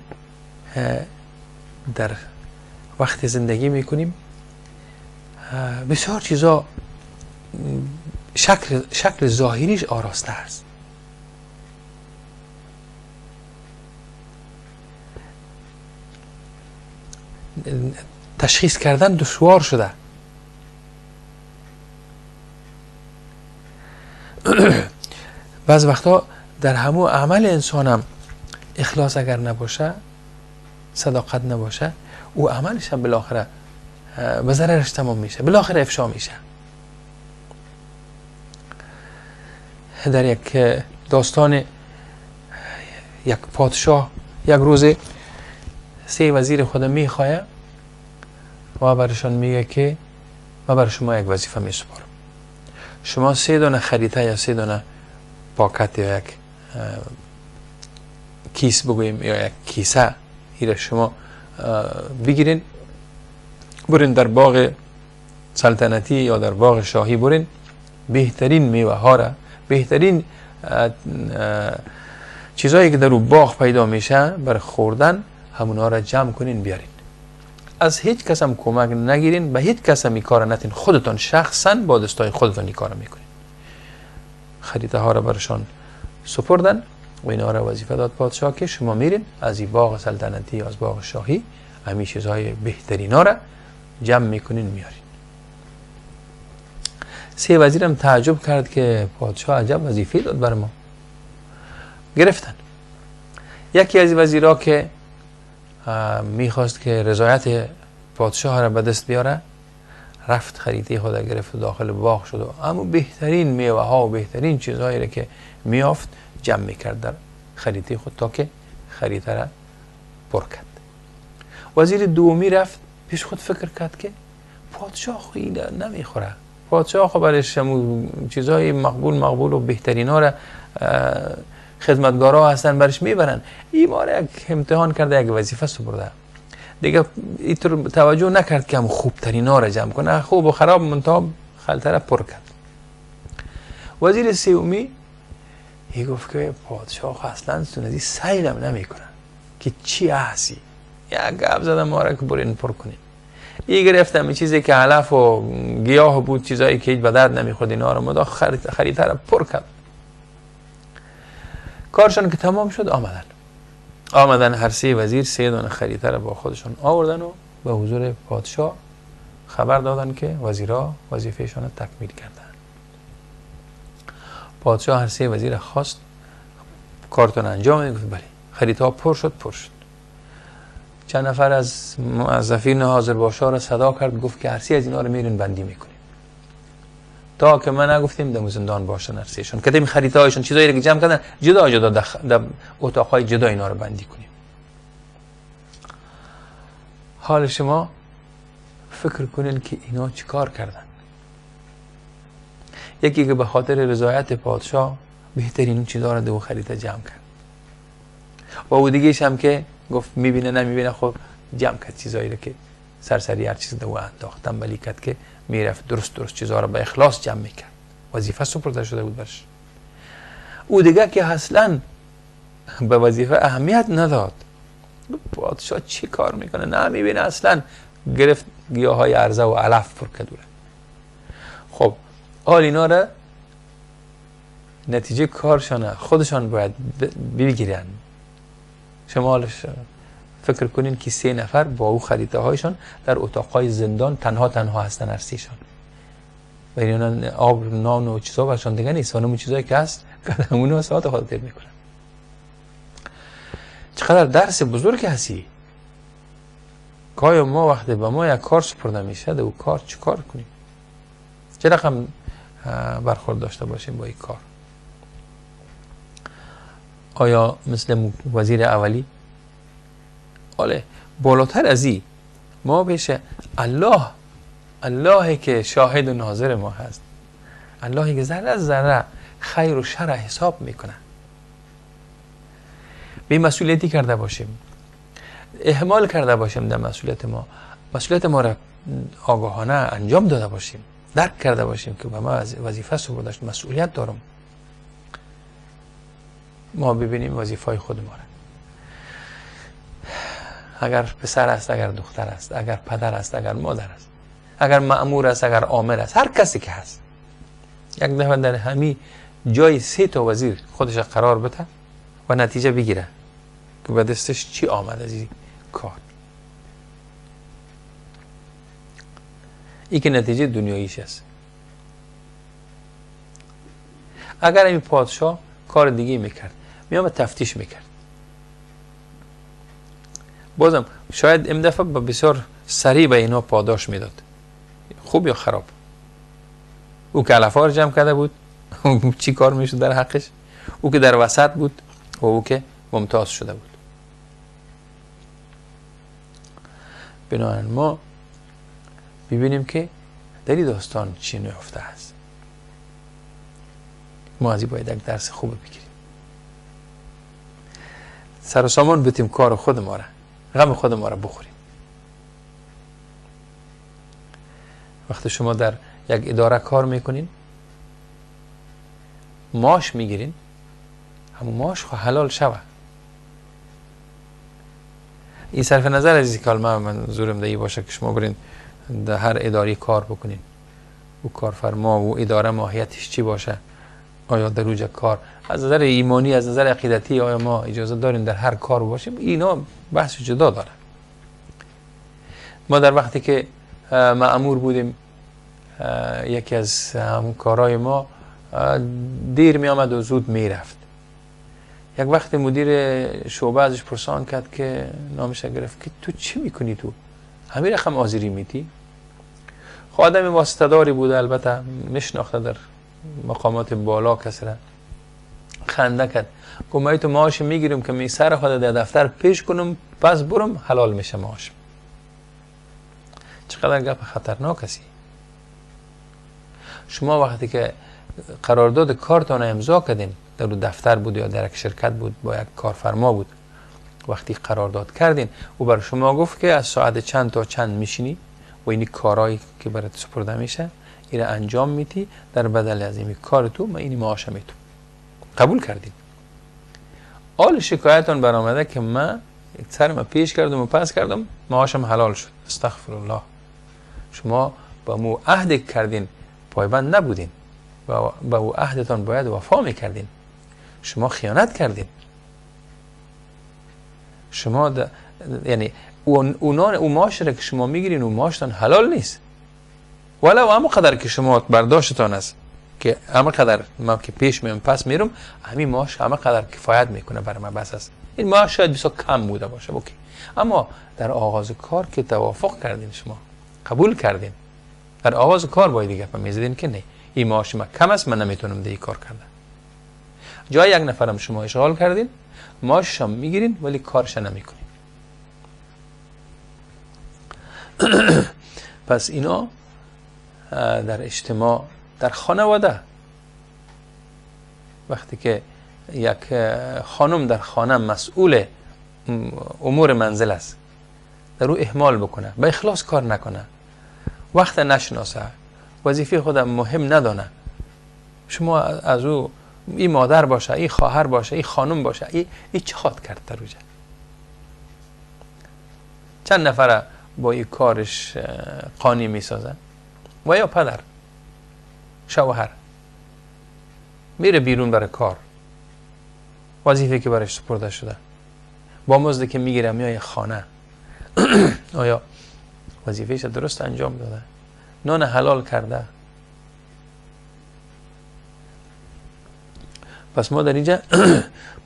در وقت زندگی میکنیم بسیار چیزا شکل ظاهریش آراسته است. تشخیص کردن دشوار شده. بعض وقتا در همو عمل انسانم اخلاص اگر نباشه، صداقت نباشه، او عملش هم بالاخره به ضررش تمام میشه، بالاخره افشا میشه. در یک داستان یک پادشاه یک روز سه وزیر خود میخواه و برشان میگه که من بر شما یک وظیفه میسپارم. شما 3 دانه خریطه یا 3 دانه پاکت یا یک کیس بگوییم یا یک کیسه ایره شما بگیرین، برین در باغ سلطنتی یا در باغ شاهی، برین بهترین میوه ها را، بهترین چیزایی که در او باغ پیدا میشه بر خوردن، همونها را جمع کنین بیارین. از هیچ کس هم کمک نگیرین، به هیچ کس هم این کار نتین، خودتان شخصا با دستای خودتان این کار میکنین. خریطه ها را برشان سپردن و اینا را وظیفه داد پادشاه که شما میرین از این باغ سلطنتی، از باغ شاهی، همین چیزهای بهترین ها را جمع میکنین میارین. سه وزیرم تعجب کرد که پادشاه عجب وظیفه داد بر ما. گرفتن. یکی از وزیرا که میخواست که رضایت پادشاه را به دست بیاره، رفت خریطه خود گرفت و داخل باغ شد و اما بهترین میوه ها و بهترین چیزهایی را که میافت جمع میکرد در خریطه خود تا که خریطه را پر کرد. وزیر دومی رفت پیش خود فکر کرد که پادشاه خو اینه نمیخوره، پادشاه خو برش چیزهای مقبول و بهترین ها را خدمتگارا هستن برش میبرن، این ما را یک امتحان کرده، یک وظیفه سپرده دیگه. اینطور توجه نکرد که هم خوبترین ها را جمع کنه، خوب و خراب منتها خلطه را پر کرد. وزیر سومی ای گفت که پادشاه اصلا سنزی سیلم نمیکنه که چی هستی، یک گپ زدم ما را که برین پر کنین. ای گرفتم این چیزی که علف و گیاه بود، چیزایی که هیچ به درد نمیخورد، اینا رو مدا خریطه را پر کرد. کارشان که تمام شد آمدن هر سه وزیر 3 دانه خریطه را با خودشان آوردن و به حضور پادشاه خبر دادن که وزیرا وظیفهشان را تکمیل کردن. پادشاه هر سه وزیر خواست کارتون انجام دید، گفت بله. خریطه ها پر شد، پر شد. چند نفر از موظفین حاضر باشا را صدا کرد، گفت که هر سه از اینا رو میرین بندی میکنیم تا که من نگفتیم در زندان باشن هر سهشون، که خریطه هایشون چیزایی که جمع کردن جدا جدا در اتاقهای جدا اینا رو بندی کنیم. حال شما فکر کنین که اینا چیکار کردن. یکی که به خاطر رضایت پادشاه بهترین چیزا رو دو خریطه جمع کرد، و او دیگه‌ش هم که گفت میبینه نمیبینه، خب جمع کرد چیزایی رو که سرسری هر چیز دو انداخت، تنبلی کرد که میرفت درست چیزها رو به اخلاص جمع میکرد، وظیفه سپرده شده بود برش. او دیگه که اصلا به وظیفه اهمیت نداد، پادشاه چی کار میکنه نمیبینه اصلا، گرفت گیاهای ارزه و علف پر کدوره. خب حال اینا را نتیجه کارشانه خودشان باید بگیرن. شما فکر کنین که 3 نفر با او خریطه هایشان در اتاقای زندان تنها هستن، هر سه‌شان، و اینا آب نان و چیزا برشان دیگه نیست، و چیزایی که هست همونو ساعت خود تیر میکنن. چقدر درس بزرگ هستی که آیا ما وقتی به ما یک کار سپرده میشه و کار چی کار کنیم، چه رقم برخورد داشته باشیم با این کار. آیا مثل وزیر اولی؟ آله بالاتر از این ما پیش الله که شاهد و ناظر ما هست، اللهی که ذره ذره خیر و شر حساب میکنه، بی مسئولیتی کرده باشیم، اهمال کرده باشیم در مسئولیت ما، مسئولیت ما را آگاهانه انجام داده باشیم، درک کرده باشیم که به ما وظیفه سپرده شده، مسئولیت دارم، ما ببینیم وظیفه خود ما را. اگر پسر است، اگر دختر است، اگر پدر است، اگر مادر است، اگر مأمور است، اگر آمر است، هر کسی که هست، یک دفعه در همی جای 3 تا وزیر خودش قرار بده و نتیجه بگیره که به دستش چی آمد از این کار. این که نتیجه دنیاییش است. اگر این پادشاه کار دیگه میکرد، میام تفتیش میکرد، بازم شاید این دفعه با بسیار سریع به اینا پاداش میداد، خوب یا خراب. او که علف‌ها رو جمع کرده بود چی کار میشد در حقش، او که در وسط بود و او که ممتاز شده بود. بنابراین ما ببینیم که در این داستان چی نیافته است. ما از این باید یک درس خوب بگیریم، سر و سامان بتیم کار خود ما را، غم خود ما را بخوریم. وقتی شما در یک اداره کار میکنین، معاش میگیرین، همون معاش خو حلال شوه. این صرف نظر از این کلمه منظورم در باشه که شما برین در هر اداره کار بکنین، و کارفرما و اداره ماهیتش چی باشه، آیا در اوج کار از نظر ایمانی، از نظر عقیدتی آیا ما اجازه داریم در هر کار باشیم؟ اینا بحث جدا داره. ما در وقتی که مأمور بودیم، یکی از همکارای ما دیر می آمد و زود می رفت. یک وقت مدیر شعبه ازش پرسان کرد که نامش گرفت که تو چی میکنی، تو همین رقم آزری میتی؟ خب آدم واسطه داری بوده، البته میشناخته در مقامات بالا کسی را. خنده کرد، گفت من تو معاش میگیرم که می سر خود در دفتر پیش کنم، پس برم حلال میشه معاش. چقدر گپ خطرناک هستی. شما وقتی که قرارداد کارتان امضا کردین، در دفتر بود یا در یک شرکت بود، با یک کارفرما بود، وقتی قرارداد کردین او بر شما گفت که از ساعت چند تا چند میشینی و این کارهایی که برات سپرده میشه این انجام میتی، در بدل از این کار تو من این معاش میتم. قبول کردین. آل شکایتان برآمده که من سرم پیش کردم و پس کردم، معاشم حلال شد. استغفر الله. شما با مو عهد کردین پایبند نبودین، با او عهدتان باید وفا میکردین. شما خیانت کردین. شما یعنی اون معاش را که شما میگیرین، اون معاشتان حلال نیست، ولو همون قدر که شما برداشتتان است که همه قدر ما که پیش میام پس میرم، همین معاش همه قدر کفایت میکنه برای من، بس است. این معاش شاید بسیار کم بوده باشه، اوکی، اما در آغاز کار که توافق کردین، شما قبول کردین، در آغاز کار باید دیگه میزدین که نه، این معاش ما کم است، من نمیتونم دیگه کار کردن. جای یک نفرم شما اشغال کردین، معاشش هم میگیرین ولی کارش نمیکنین. پس اینا در اجتماع، در خانواده، وقتی که یک خانم در خانه مسئول امور منزل است، در او اهمال بکنه، به اخلاص کار نکنه، وقت نشناسه، وظیفه خودم مهم ندانه، شما از او این مادر باشه، این خواهر باشه، این خانم باشه، این چه خواد کرد در اوجه؟ چند نفره با این کارش قانی میسازن؟ و یا پدر، شوهر میره بیرون برای کار، وظیفه که برایش سپرده شده، با مزد که میگیره میای خانه، آیا وظیفهش درست انجام داده؟ نان حلال کرده؟ پس ما در اینجا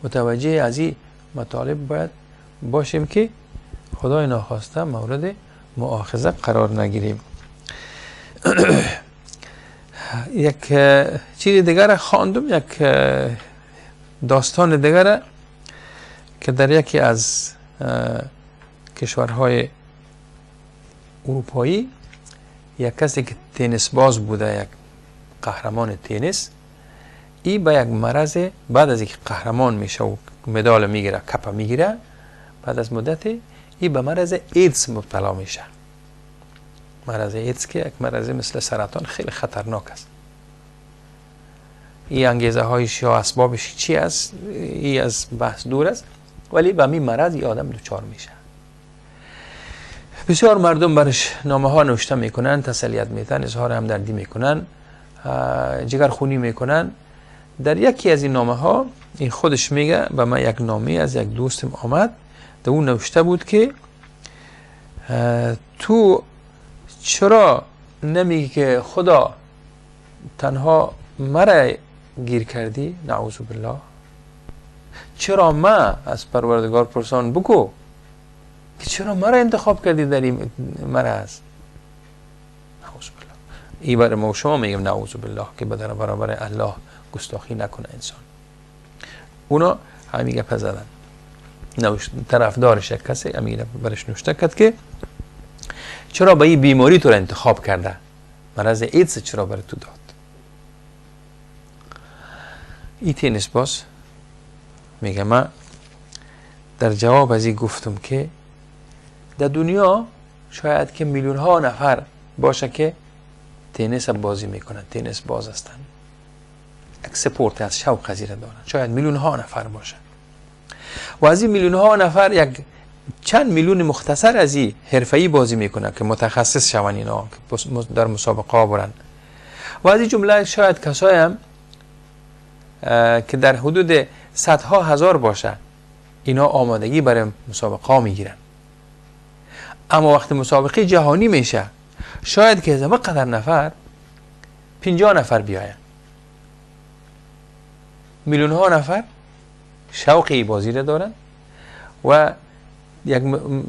متوجه از این مطالب باید باشیم که خدای ناخواسته مورد مؤاخذه قرار نگیریم. یک چیز دیگر خواندم، یک داستان دیگر که در یکی از کشورهای اروپایی یک کسی که تنیس باز بوده، یک قهرمان تنیس، ای به یک مرض، بعد از اینکه قهرمان میشه و مدال میگیره، کپ میگیره، بعد از مدت ای به مرض ایدز مبتلا میشه. مرض ایدز که یک مرض مثل سرطان خیلی خطرناک است. این انگیزه هایش یا اسبابش چی است، ای از بحث دور است، ولی به این مرض ای آدم دچار میشه. بسیار مردم برش نامه ها نوشته میکنن، تسلیت میتن، اظهار همدردی میکنن، جگرخونی میکنن. در یکی از این نامه ها این خودش میگه به من یک نامه از یک دوستم آمد، در اون نوشته بود که تو چرا نمیگی که خدا تنها مرا گیر کردی، نعوذ بالله، چرا ما از پروردگار پرسان بگو که چرا مرا انتخاب کردی در این مرض، نعوذ بالله. ای برای ما شما میگم نعوذ بالله که در برابر الله گستاخی نکنه انسان. اونا همین گپ زدن. طرفدارش یک کسی امیر برش نوشته کرد که چرا به این بیماری تو را انتخاب کرده، مرض ایدز چرا برای تو داد. این تنیس باز میگه من در جواب از این گفتم که در دنیا شاید که میلیون ها نفر باشه که تنیس بازی میکنن، تنیس باز هستن، یک سپورت از شوق از دارن، شاید میلیون ها نفر باشه و از این میلیون ها نفر یک چند میلیون مختصر از این حرفه‌ای بازی میکنن که متخصص شون اینا که در مسابقه ها برن، و از این جمله شاید کسایی هم که در حدود صدها هزار باشه اینا آمادگی برای مسابقه ها میگیرن، اما وقتی مسابقه جهانی میشه شاید که از قدر نفر 50 نفر بیاین، میلیون ها نفر شوقی بازی را دارن و یک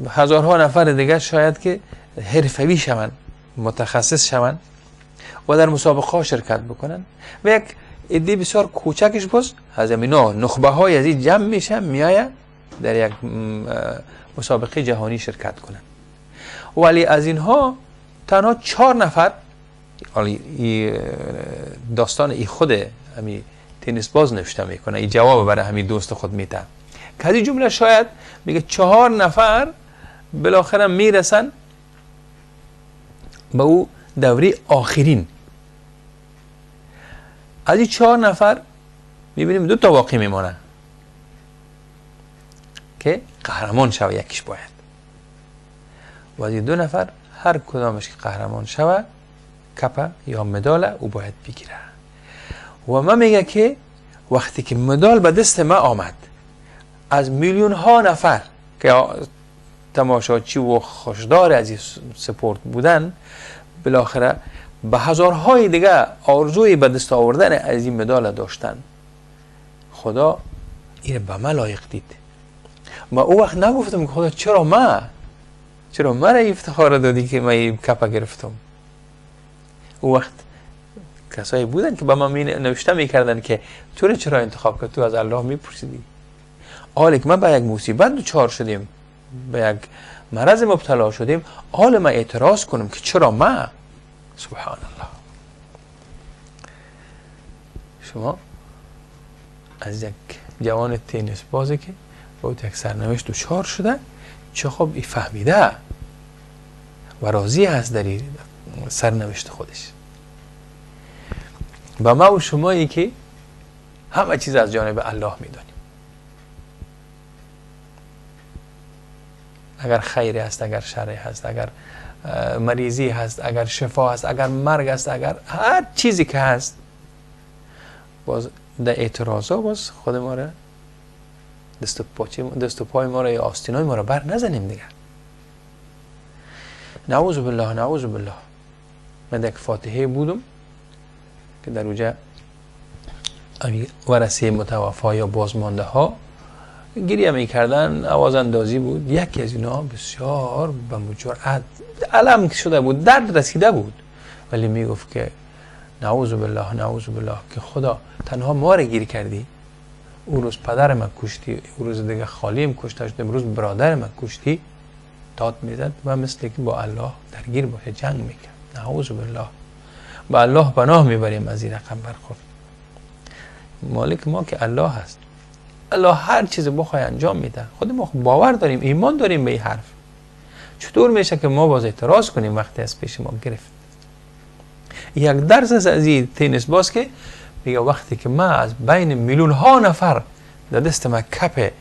هزارها نفر دیگه شاید که حرفوی شون، متخصص شون و در مسابقه ها شرکت بکنن، و یک عده بسیار کوچکش باز از اینا نخبه های از این جمع میشن میآید در یک مسابقه جهانی شرکت کنن، ولی از اینها تنها 4 نفر، داستان ای خود همی تنیس باز نوشته میکنه، این جواب برای همین دوست خود میده که از این جمله شاید میگه 4 نفر بالاخره میرسن به او دوره آخرین. از این 4 نفر میبینیم 2 تا باقی میمانه که قهرمان شوه یکیش باید، و از این 2 نفر هر کدامش که قهرمان شوه کپه یا مدال او باید بگیره. و من میگه که وقتی که مدال به دست ما آمد از میلیون ها نفر که تماشاچی و خوشدار از این سپورت بودن، بالاخره به هزارهای دیگه آرزوی به دست آوردن از این مدال داشتن، خدا این به من لایق دید. ما او وقت نگفتم که خدا چرا ما، چرا مرا افتخار دادی که من این کپه گرفتم. او وقت کسایی بودن که به من نوشته میکردن که تو چرا انتخاب کرد، تو از الله میپرسیدی. حالا که ما به یک مصیبت دچار شدیم، به یک مرض مبتلا شدیم، حال ما اعتراض کنیم که چرا ما؟ سبحان الله. شما از یک جوان تنیس بازی که با یک سرنوشت دچار شده، چه خوب ای فهمیده و راضی هست در سرنوشت خودش. با ما و شمایی که همه چیز از جانب الله میدانیم، اگر خیری هست، اگر شری هست، اگر مریضی هست، اگر شفا هست، اگر مرگ هست، اگر هر چیزی که هست، باز در اعتراض ها باز خود ما را دست و پای ما را یا آستینای ما را بر نزنیم دیگر. نعوذ بالله، نعوذ بالله. من در یک فاتحه بودم که در اوجه ورثه متوفا یا بازمانده ها گریه میکردن، آواز اندازی بود. یکی از اینا بسیار به مجرد علم شده بود، درد رسیده بود، ولی میگفت که نعوذ بالله، نعوذ بالله که خدا تنها ما را گیر کردی، او روز پدر من کشتی، او روز دیگه خالیم کشته شد، امروز برادر من کشتی. داد میزد و مثل که با الله درگیر باشه، جنگ میکرد. نعوذ بالله. با الله پناه میبریم از این رقم برخورد. مالک ما که الله هست، الله هر چیز بخوای انجام میده. خود ما باور داریم، ایمان داریم به این حرف. چطور میشه که ما باز اعتراض کنیم وقتی از پیش ما گرفت؟ یک درس از این تنیس باز که میگه وقتی که ما از بین میلیون ها نفر در دست ما کپ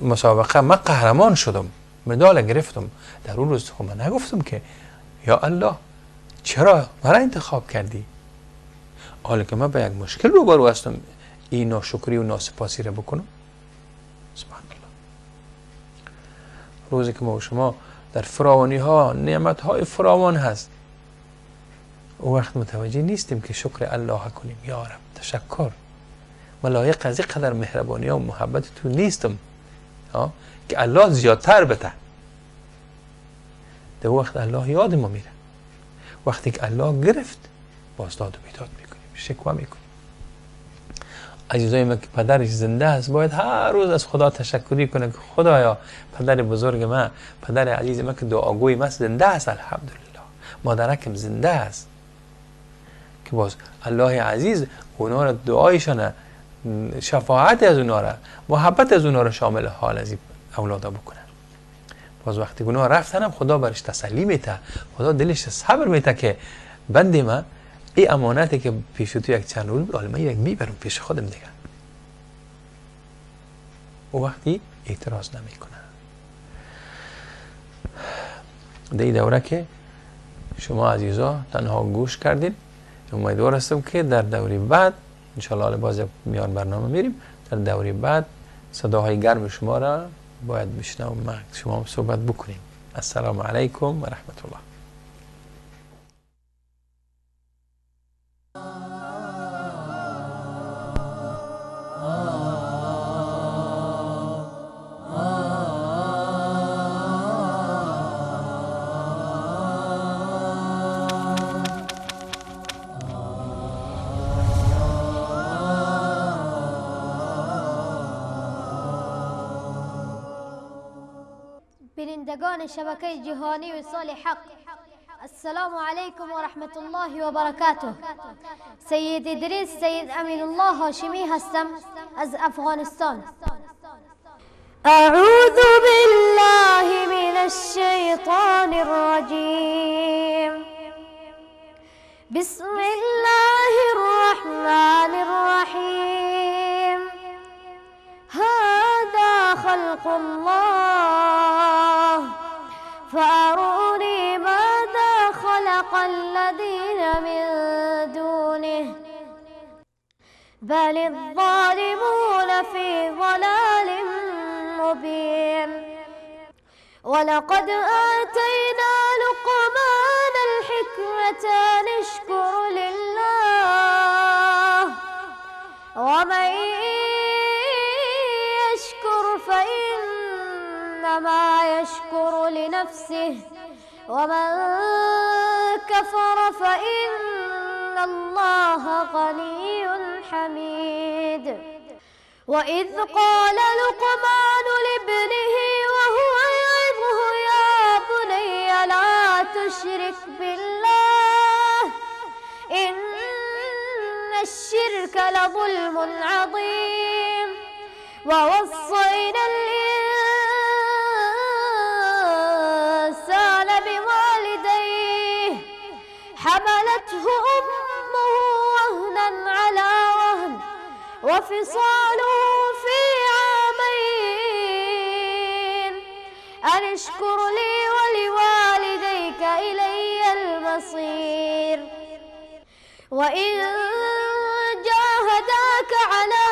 مسابقه ما قهرمان شدم، مدال گرفتم، در اون روز خب من نگفتم که یا الله چرا مرا انتخاب کردی، حالا که من به یک مشکل روبرو هستم، این ناشکری و ناسپاسی را بکنم. سبحان الله. روزی که ما و شما در فراوانی ها، نعمت های فراوان هست، او وقت متوجه نیستیم که شکر الله کنیم. یا رب تشکر، من لایق از این قدر مهربانی و محبت تو نیستم که الله زیادتر بده. در وقت الله یاد ما میره. وقتی که الله گرفت، باز داد و بیداد میکنیم، شکوه میکنیم. عزیزای من که پدرش زنده است باید هر روز از خدا تشکری کنه که خدایا پدر بزرگ من، پدر عزیز من که دعاگوی من زنده است، الحمدلله، مادرکم زنده است، که باز الله عزیز اونا را دعایشان، شفاعت از اونا را، محبت از اونا را شامل حال از اولادا بکنه. باز وقتی گناه رفتنم خدا برش تسلی میته، خدا دلش صبر میته که بنده من ای امانتی که پیش تو یک چند روز بود، من یک میبرم پیش خودم دیگه. او وقتی اعتراض نمیکنه. در این دوره که شما عزیزا تنها گوش کردین، امیدوار هستم که در دوره بعد انشالله باز میان برنامه میریم، در دوره بعد صداهای گرم شما را باید بشنوم، شما صحبت بکنیم. السلام علیکم و رحمت الله. بینندگان شبکه جهانی وصال حق، السلام علیکم و رحمت الله و برکاته. سید ادریس سید امین الله هاشمی هستم از افغانستان. اعوذ بالله من الشیطان الرجیم. بسم الله الرحمن الرحیم. هذا خلق الله فأروني ماذا خلق الذين من دونه بل الظالمون في ضلال مبين. ولقد آتينا لقمان الحكمة أن اشكر لله ومن يشكر فإنما يشكر لنفسه ومن كفر فإن الله غني حميد. وإذ قال لقمان لابنه وهو يعظه يا بني لا تشرك بالله إن الشرك لظلم عظيم. ووصينا الإنسان بوالديه حملته أمه وهنا على وهن وفصاله في عامين أن اشكر لي ولوالديك إلي المصير. وإن جاهداك على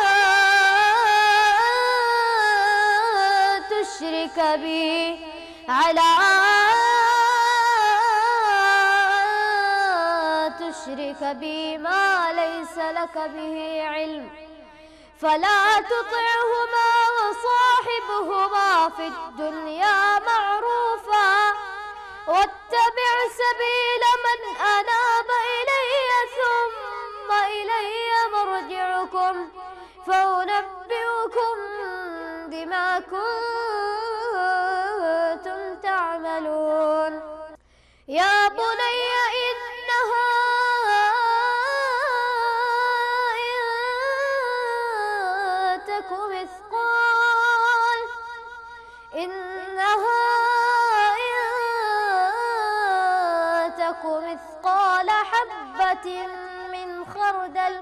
أن تشرك بي ما ليس لك به علم فلا تطعهما وصاحبهما في الدنيا معروفا واتبع سبيل من أناب إلي ثم إلي مرجعكم فأنبئكم بما كنتم تعملون. يا بني إنها إن تك مثقال حبة من خردل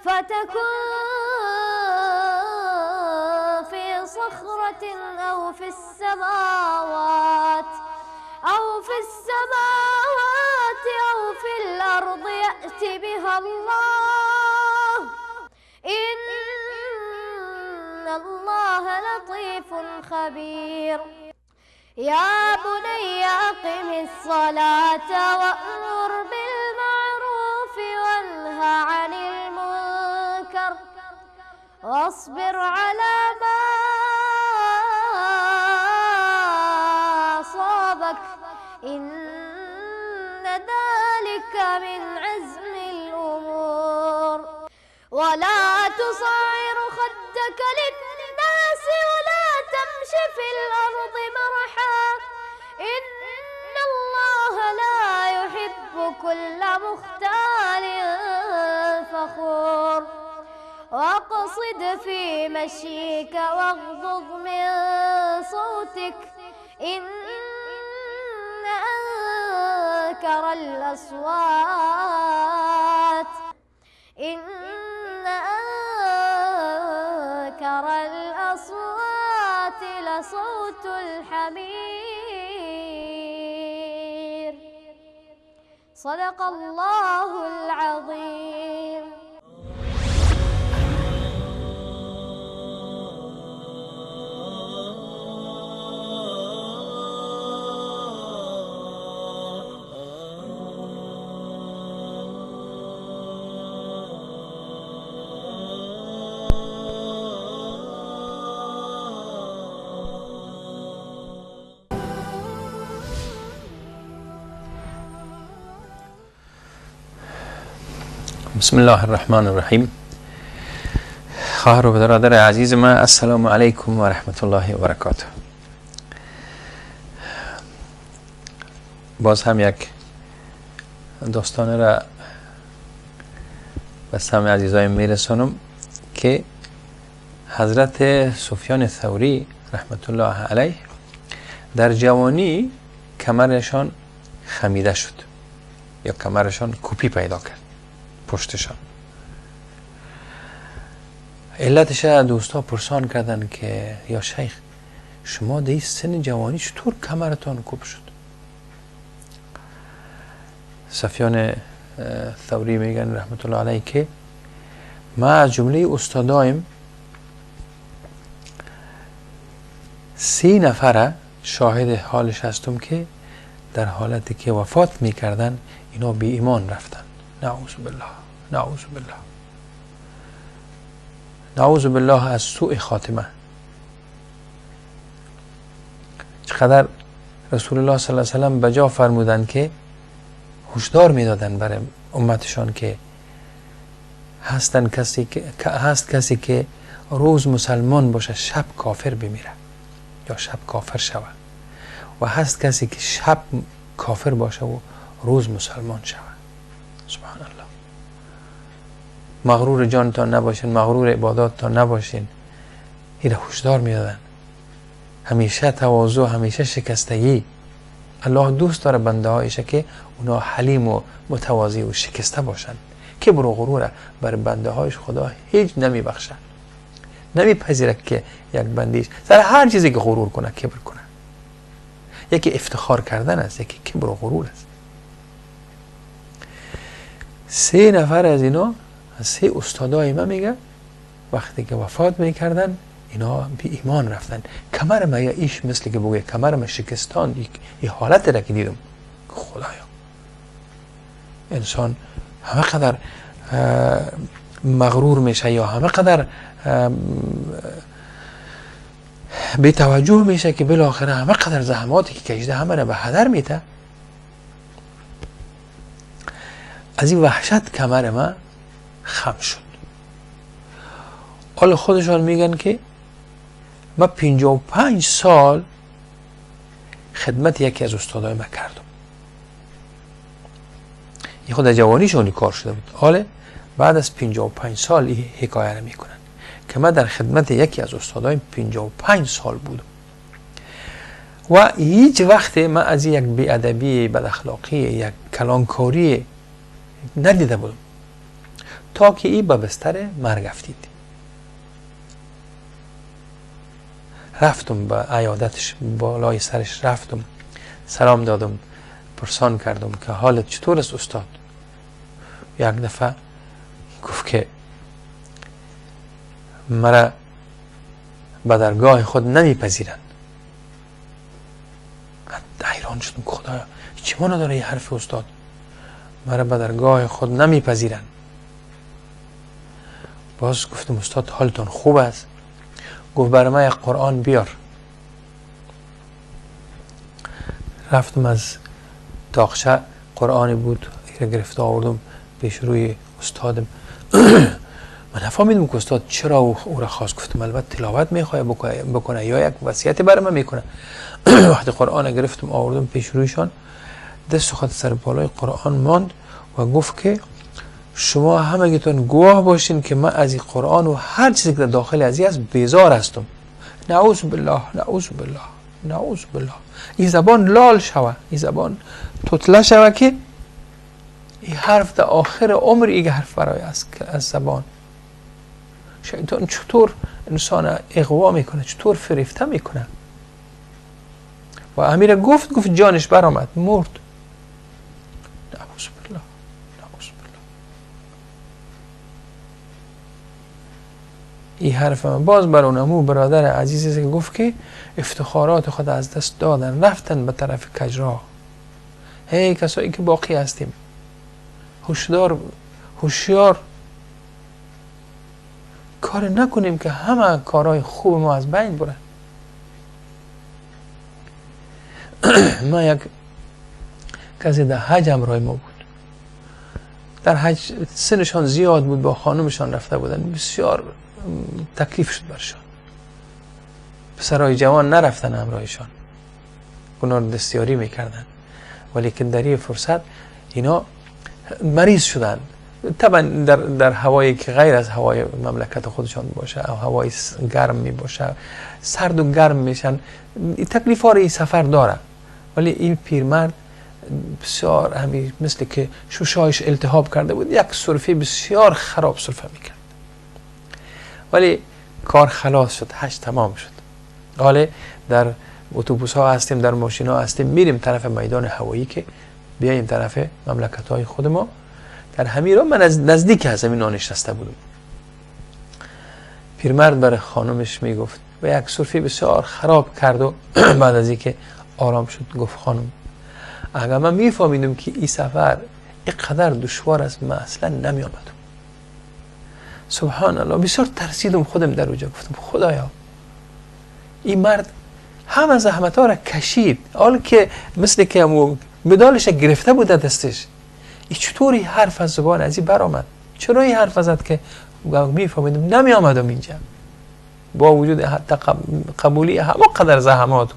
فتكن في صخرة أو في السماوات أو في الأرض يأت بها الله إن الله لطيف خبير. يا بني أقم الصلاة وأمر بالمعروف وانه عن المنكر واصبر على ما أصابك إن ذلك من عزم الأمور. ولا تصعر خدك للناس ولا تمش في الأرض مرحا إن الله لا يحب كل مختال فخور. واقصد في مشيك واغضض من صوتك إن أنكر الأصوات إن أنكر الأصوات لصوت الحمير. صدق الله العظيم. بسم الله الرحمن الرحیم. خواهر و برادر عزیز من، السلام علیکم و رحمت الله و برکاته. باز هم یک داستان را به سمع عزیزای میرسانم که حضرت سفیان ثوری رحمت الله علیه در جوانی کمرشان خمیده شد یا کمرشان کوپی پیدا کرد پشتشان. علتش دوستا پرسان کردن که یا شیخ شما در سن جوانی چطور کمرتان کوب شد؟ سفیان ثوری میگن رحمت الله علیه که ما از جمله استادایم 3 نفره شاهد حالش هستم که در حالتی که وفات میکردن اینا بی ایمان رفتن. نعوذ بالله، نعوذ بالله، نعوذ بالله از سوء خاتمه. چقدر رسول الله صلی الله علیه وسلم به جا فرمودند که هشدار میدادن برای امتشان که هستن کسی که هست کسی که روز مسلمان باشه شب کافر بمیره یا شب کافر شود، و هست کسی که شب کافر باشه و روز مسلمان شود. سبحان الله. مغرور جانتان نباشین، مغرور عباداتتان نباشین. این هشدار میدادن. همیشه تواضع، همیشه شکستگی. الله دوست داره بنده هایشه که اونا حلیم و متواضع و شکسته باشن. کبر و غرور بر بنده هایش خدا هیچ نمیبخشه، نمیپذیره که یک بندیش سر هر چیزی که غرور کنه، کبر کنه. یکی افتخار کردن است، یکی کبر و غرور است. 3 نفر از اینا، از 3 استادای ما میگه وقتی که وفات میکردن اینا بی ایمان رفتن. کمر ما یا ایش مثل که بگویه کمر ما شکستان. یه حالت را که دیدم خدایا انسان همه قدر مغرور میشه یا همه قدر بی توجه میشه که بالاخره همه قدر زحماتی که کشیده همه را به هدر میته. از این وحشت کمر ما خم شد. حالا خودشان میگن که ما 55 سال خدمت یکی از استادای ما کردم. این خود از جوانیشون کار شده بود. حالا بعد از 55 سال این حکایه رو میکنن که من در خدمت یکی از استادای 55 سال بودم و هیچ وقت من از یک بی‌ادبی، بد اخلاقی، یک کلانکاری ندیده بودم تا که این به بستر مرگ افتید. رفتم به عیادتش، بالای سرش رفتم، سلام دادم، پرسان کردم که حالت چطور است استاد؟ یک دفعه گفت که مرا به درگاه خود نمیپذیرند. حیران شدم که خدایا چی معنی داره این حرف استاد؟ مرا به درگاه خود نمیپذیرند. باز گفتم استاد حالتان خوب است؟ گفت برای من یک قرآن بیار. رفتم از تاقچه قرآنی بود ایره گرفته آوردم پیش روی استادم. من نفهمیدم که استاد چرا او را خواست. گفتم البته تلاوت میخواد بکنه یا یک وصیت برای من میکنه. وقتی قرآن گرفتم آوردم پیش رویشان، دست خود سر بالای قرآن ماند و گفت که شما همگیتون گواه باشین که من از این قرآن و هر چیزی که در داخل از این است بیزار هستم. نعوذ بالله، نعوذ بالله، نعوذ بالله. این زبان لال شوه، این زبان تطله شوه که این حرف در آخر عمر این حرف برای از زبان. شیطان چطور انسان اغوا میکنه، چطور فریفته میکنه. و امیر گفت جانش برآمد، مرد. نعوذ بالله، نعوذ بالله. این حرف من باز بر اون برادر عزیزی که گفت که افتخارات خود از دست دادن، رفتن به طرف کجرا. هی کسایی که باقی هستیم، هوشدار، هوشیار کار نکنیم که همه کارهای خوب ما از بین بره. ما یک کسی در حج همراه ما بود، در حج سنشان زیاد بود، با خانمشان رفته بودن، بسیار تکلیف شد برشان. پسرای جوان نرفتن همراهشان، اونا رو دستیاری میکردن، ولی که در این فرصت اینا مریض شدن. طبعا در هوایی که غیر از هوای مملکت خودشان باشه او هوای گرم می باشه، سرد و گرم میشن، تکلیف ها این سفر داره. ولی این پیرمرد بسیار همین مثل که شوشایش التهاب کرده بود، یک سرفه بسیار خراب سرفه میکرد. ولی کار خلاص شد، حج تمام شد. حالا در اتوبوس ها هستیم، در ماشین ها هستیم، میریم طرف میدان هوایی که بیاییم طرف مملکت های خود ما. در همین را من از نزدیک از همین نشسته بودم. پیرمرد برای خانمش میگفت و یک سرفه بسیار خراب کرد و بعد از اینکه آرام شد گفت خانم، اگر من میفهمیدم که این سفر اینقدر دشوار است من اصلا نمی آمدم. سبحان الله، بسیار ترسیدم خودم در اونجا. گفتم خدایا این مرد همه زحمت ها را کشید، حال که مثل که مدالش گرفته بود دستش، این چطوری حرف از زبان از این برآمد؟ چرا این حرف زد که میفهمیدم نمی آمدم اینجا؟ با وجود قبولی همه قدر زحمات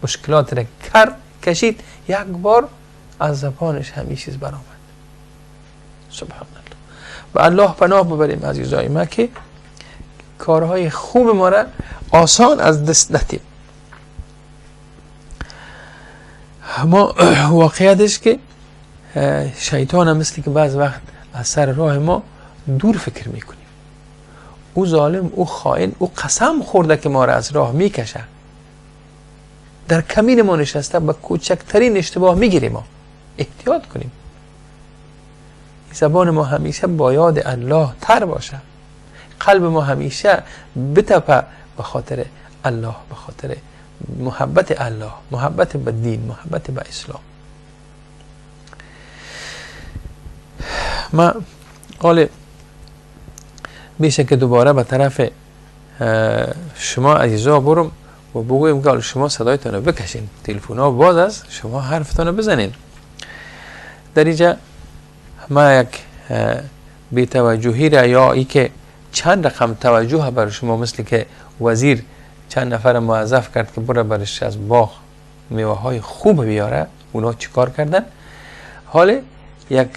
مشکلات را کرد کشید، یک بار از زبانش همین چیز برآمد. سبحان الله. و الله پناه ببریم عزیزای ما که کارهای خوب ما را آسان از دست ندیم. ما واقعیتش که شیطان هم مثل که بعض وقت از سر راه ما دور فکر میکنیم. او ظالم، او خائن، او قسم خورده که ما را از راه میکشه، در کمین ما نشسته، به کوچکترین اشتباه میگیریم. ما احتیاط کنیم، زبان ما همیشه با یاد الله تر باشه، قلب ما همیشه بتپه به خاطر الله، به خاطر محبت الله، محبت به دین، محبت به اسلام. ما قال میشه که دوباره به طرف شما عزیزا برم و بگویم که شما صدایتان رو بکشین، تلفن ها باز است، شما حرفتان رو بزنین. در اینجا ما یک بی‌توجهی را یا ای که چند رقم توجه بر شما، مثل که وزیر چند نفر موظف کرد که بره برش از باغ میوه های خوب بیاره، اونا چیکار کردن؟ حال یک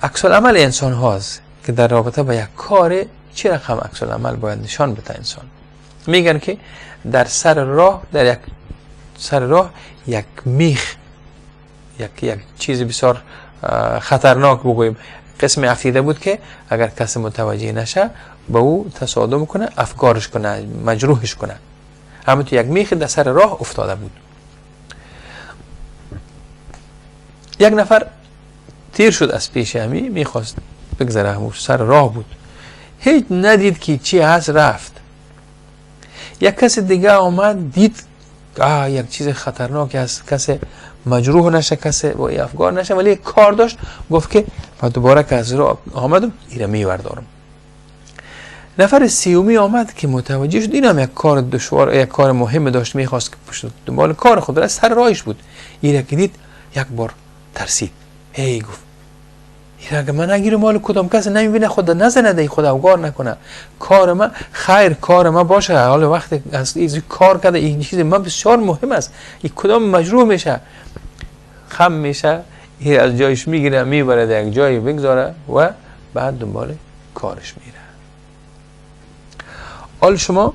عکس العمل انسان هاست که در رابطه با یک کار چه رقم عکس العمل باید نشان بده انسان. میگن که در سر راه، در یک سر راه یک میخ، یک چیز بسیار خطرناک بگوییم، قسم افتیده بود که اگر کسی متوجه نشه با او تصادم کنه، افکارش کنه، مجروحش کنه. همونطور یک میخ در سر راه افتاده بود. یک نفر تیر شد از پیش همی، میخواست بگذره، همون سر راه بود، هیچ ندید که چی هست، رفت. یک کس دیگه آمد دید یک چیز خطرناک هست، کسی مجروح نشه، کسی با افگار نشه، ولی کار داشت. گفت که و دوباره که از راه آمدم ایره میوردارم. نفر سیومی آمد که متوجه شد این هم یک کار دشوار، یک کار مهم داشت، میخواست که پشت دنبال کار خود را سر راهش بود. ایره که دید یک بار ترسید، هی گفت این اگه من نگیرم مال کدام کس نمیبینه، خدا نزنه دی، خدا اوگار نکنه، کار ما خیر، کار ما باشه. حالا وقتی از این کار کرده، این چیز من بسیار مهم است، این کدام مجروح میشه، خم میشه، این از جایش میگیره میبره در یک جایی بگذاره و بعد دنبال کارش میره. حال شما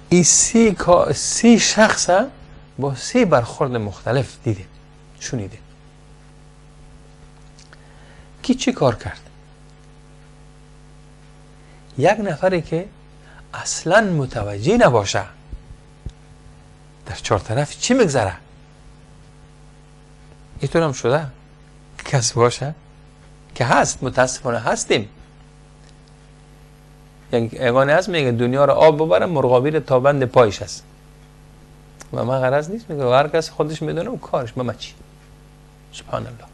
این سی شخص با 3 برخورد مختلف دیدید، شنیدید. کی چی کار کرد؟ یک نفری که اصلا متوجه نباشه در 4 طرف چی میگذره، اینطور هم شده کس باشه که هست، متاسفانه هستیم. یک اگانه هست میگه دنیا رو آب ببره، مرغابی رو تا بند پایش هست و من غرض نیست، میگه هر کس خودش میدونه و کارش، من چی؟ سبحان الله.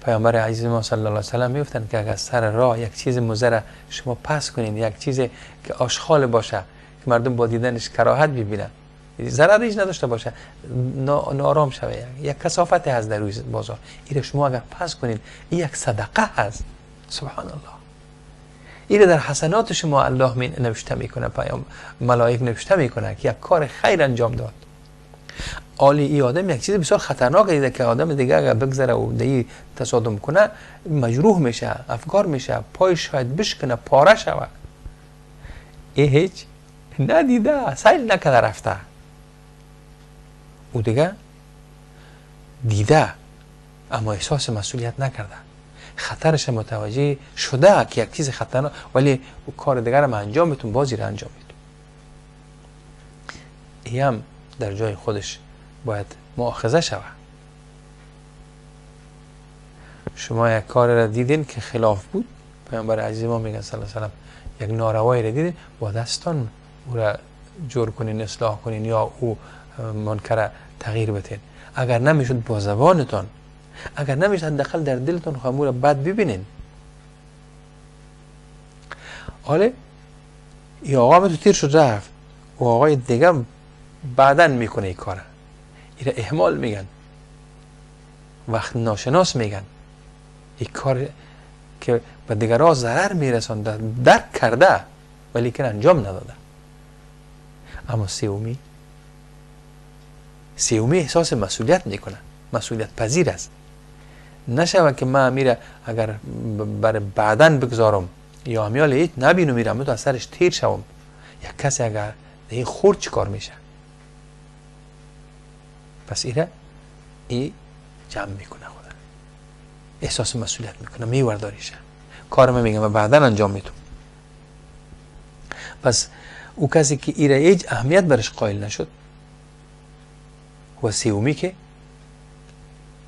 پیامبر عزیز ما صلی الله علیه و سلم میگفتن که اگر سر راه یک چیز مضر شما پس کنین، یک چیز که آشغال باشه که مردم با دیدنش کراهت ببینن، ضرر هیچ نداشته باشه، نارام شوه، یک کثافت هست در روی بازار، این شما اگر پس کنین، این یک صدقه هست. سبحان الله. این در حسنات شما الله می نوشته میکنه، پیام ملائک نوشته میکنه که یک کار خیر انجام داد. آلی ای آدم یک چیز بسیار خطرناک دیده که آدم دیگه اگر بگذره و دی تصادم کنه مجروح میشه، افکار میشه، پای شاید بشکنه، پاره شوه. ای هیچ ندیده، سیل نکرده رفته. او دیگه دیده اما احساس مسئولیت نکرده، خطرش متوجه شده که یک چیز خطرناک، ولی او کار دیگر هم انجام میتون، بازی را انجام میتون. ای هم در جای خودش باید مؤاخذه شود. شما یک کار را دیدین که خلاف بود، پیامبر عزیز ما میگن صلی الله علیه و سلم، یک ناروایی را دیدین، با دستان او را جور کنین، اصلاح کنین، یا او منکر تغییر بدین. اگر نمیشد با زبانتان، اگر نمیشد حداقل در دلتان خامو را بد ببینین. حالا ای آقا تو تیر شد رفت، و آقای دیگه بعدن میکنه این کاره، ایره اهمال میگن، وقت ناشناس میگن، این کار که به دیگرها ضرر میرسانده درک کرده ولی که انجام نداده. اما سیومی احساس مسئولیت میکنه، مسئولیت پذیر است. نشوه که من میره اگر بر بعدن بگذارم یا همیال هیچ نبینم میرم تو از سرش تیر شوم، یک کسی اگر این خورد چی کار میشه؟ پس ایره ای جمع میکنه، خدا احساس مسئولیت میکنه، میورداریشه، کار من میگم و بعدا انجام میتونم. پس او کسی که ایره هیچ اهمیت برش قائل نشد، و سیومی که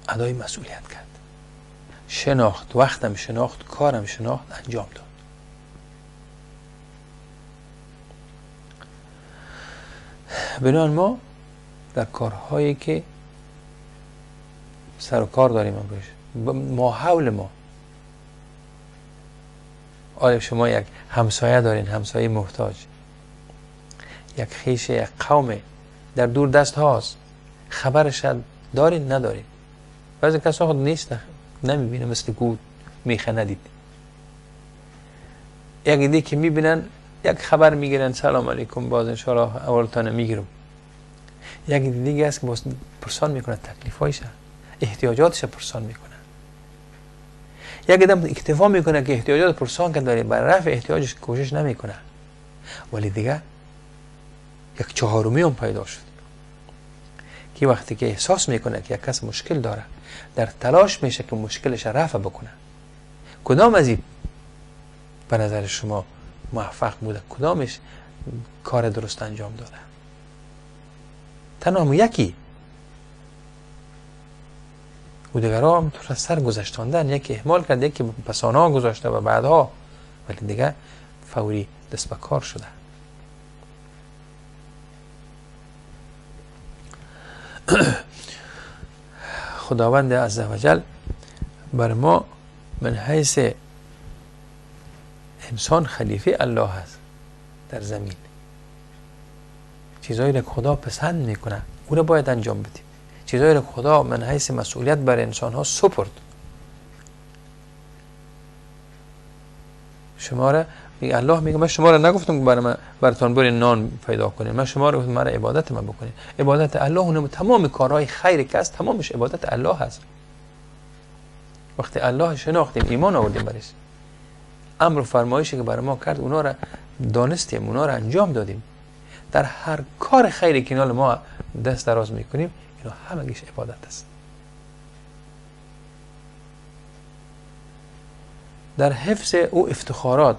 ادای مسئولیت کرد، شناخت، وقتم شناخت، کارم شناخت، انجام داد. بنابراین ما در کارهایی که سر و کار داریم ما حول ما، آیا شما یک همسایه دارین، همسایه محتاج، یک خیش، یک قوم در دور دست هاست، خبرش دارین ندارین؟ بعضی کسا خود نیست، نمیبینه، مثل گود میخه ندید. یک دیگه که میبینن یک خبر میگیرن، سلام علیکم، باز انشاءالله اولتان میگیرم. یک دیگه است که باز پرسان میکنه، تکلیفایش، احتیاجاتش پرسان میکنه. یک دم اکتفا میکنه که احتیاجات پرسان که داره، بر رفع احتیاجش کوشش نمیکنه. ولی دیگه یک چهارمی هم پیدا شد که وقتی که احساس میکنه که یک کس مشکل داره، در تلاش میشه که مشکلش رفع بکنه. کدام از این به نظر شما موفق بوده؟ کدامش کار درست انجام داده؟ تنها یکی. و دیگرها هم تو سر گذشتاندن، یکی اهمال کرد، یکی پسانا گذاشته و بعدها، ولی دیگه فوری دست به کار شده. خداوند عزوجل بر ما من حیث انسان خلیفه الله هست در زمین، چیزایی را خدا پسند میکنه او را باید انجام بدیم، چیزایی رو خدا من حیث مسئولیت بر انسان ها سپرد. شما را الله میگه من شما را نگفتم که برای من براتون برین نان پیدا کنین، من شما را گفتم مرا عبادت من بکنین. عبادت الله اونم تمام کارهای خیر که هست تمامش عبادت الله هست. وقتی الله شناختیم، ایمان آوردیم برش، امر و فرمایشی که برای ما کرد اونا را دانستیم، اونا را انجام دادیم. در هر کار خیری که ما دست دراز میکنیم اینا همگیش عبادت است. در حفظ او افتخارات،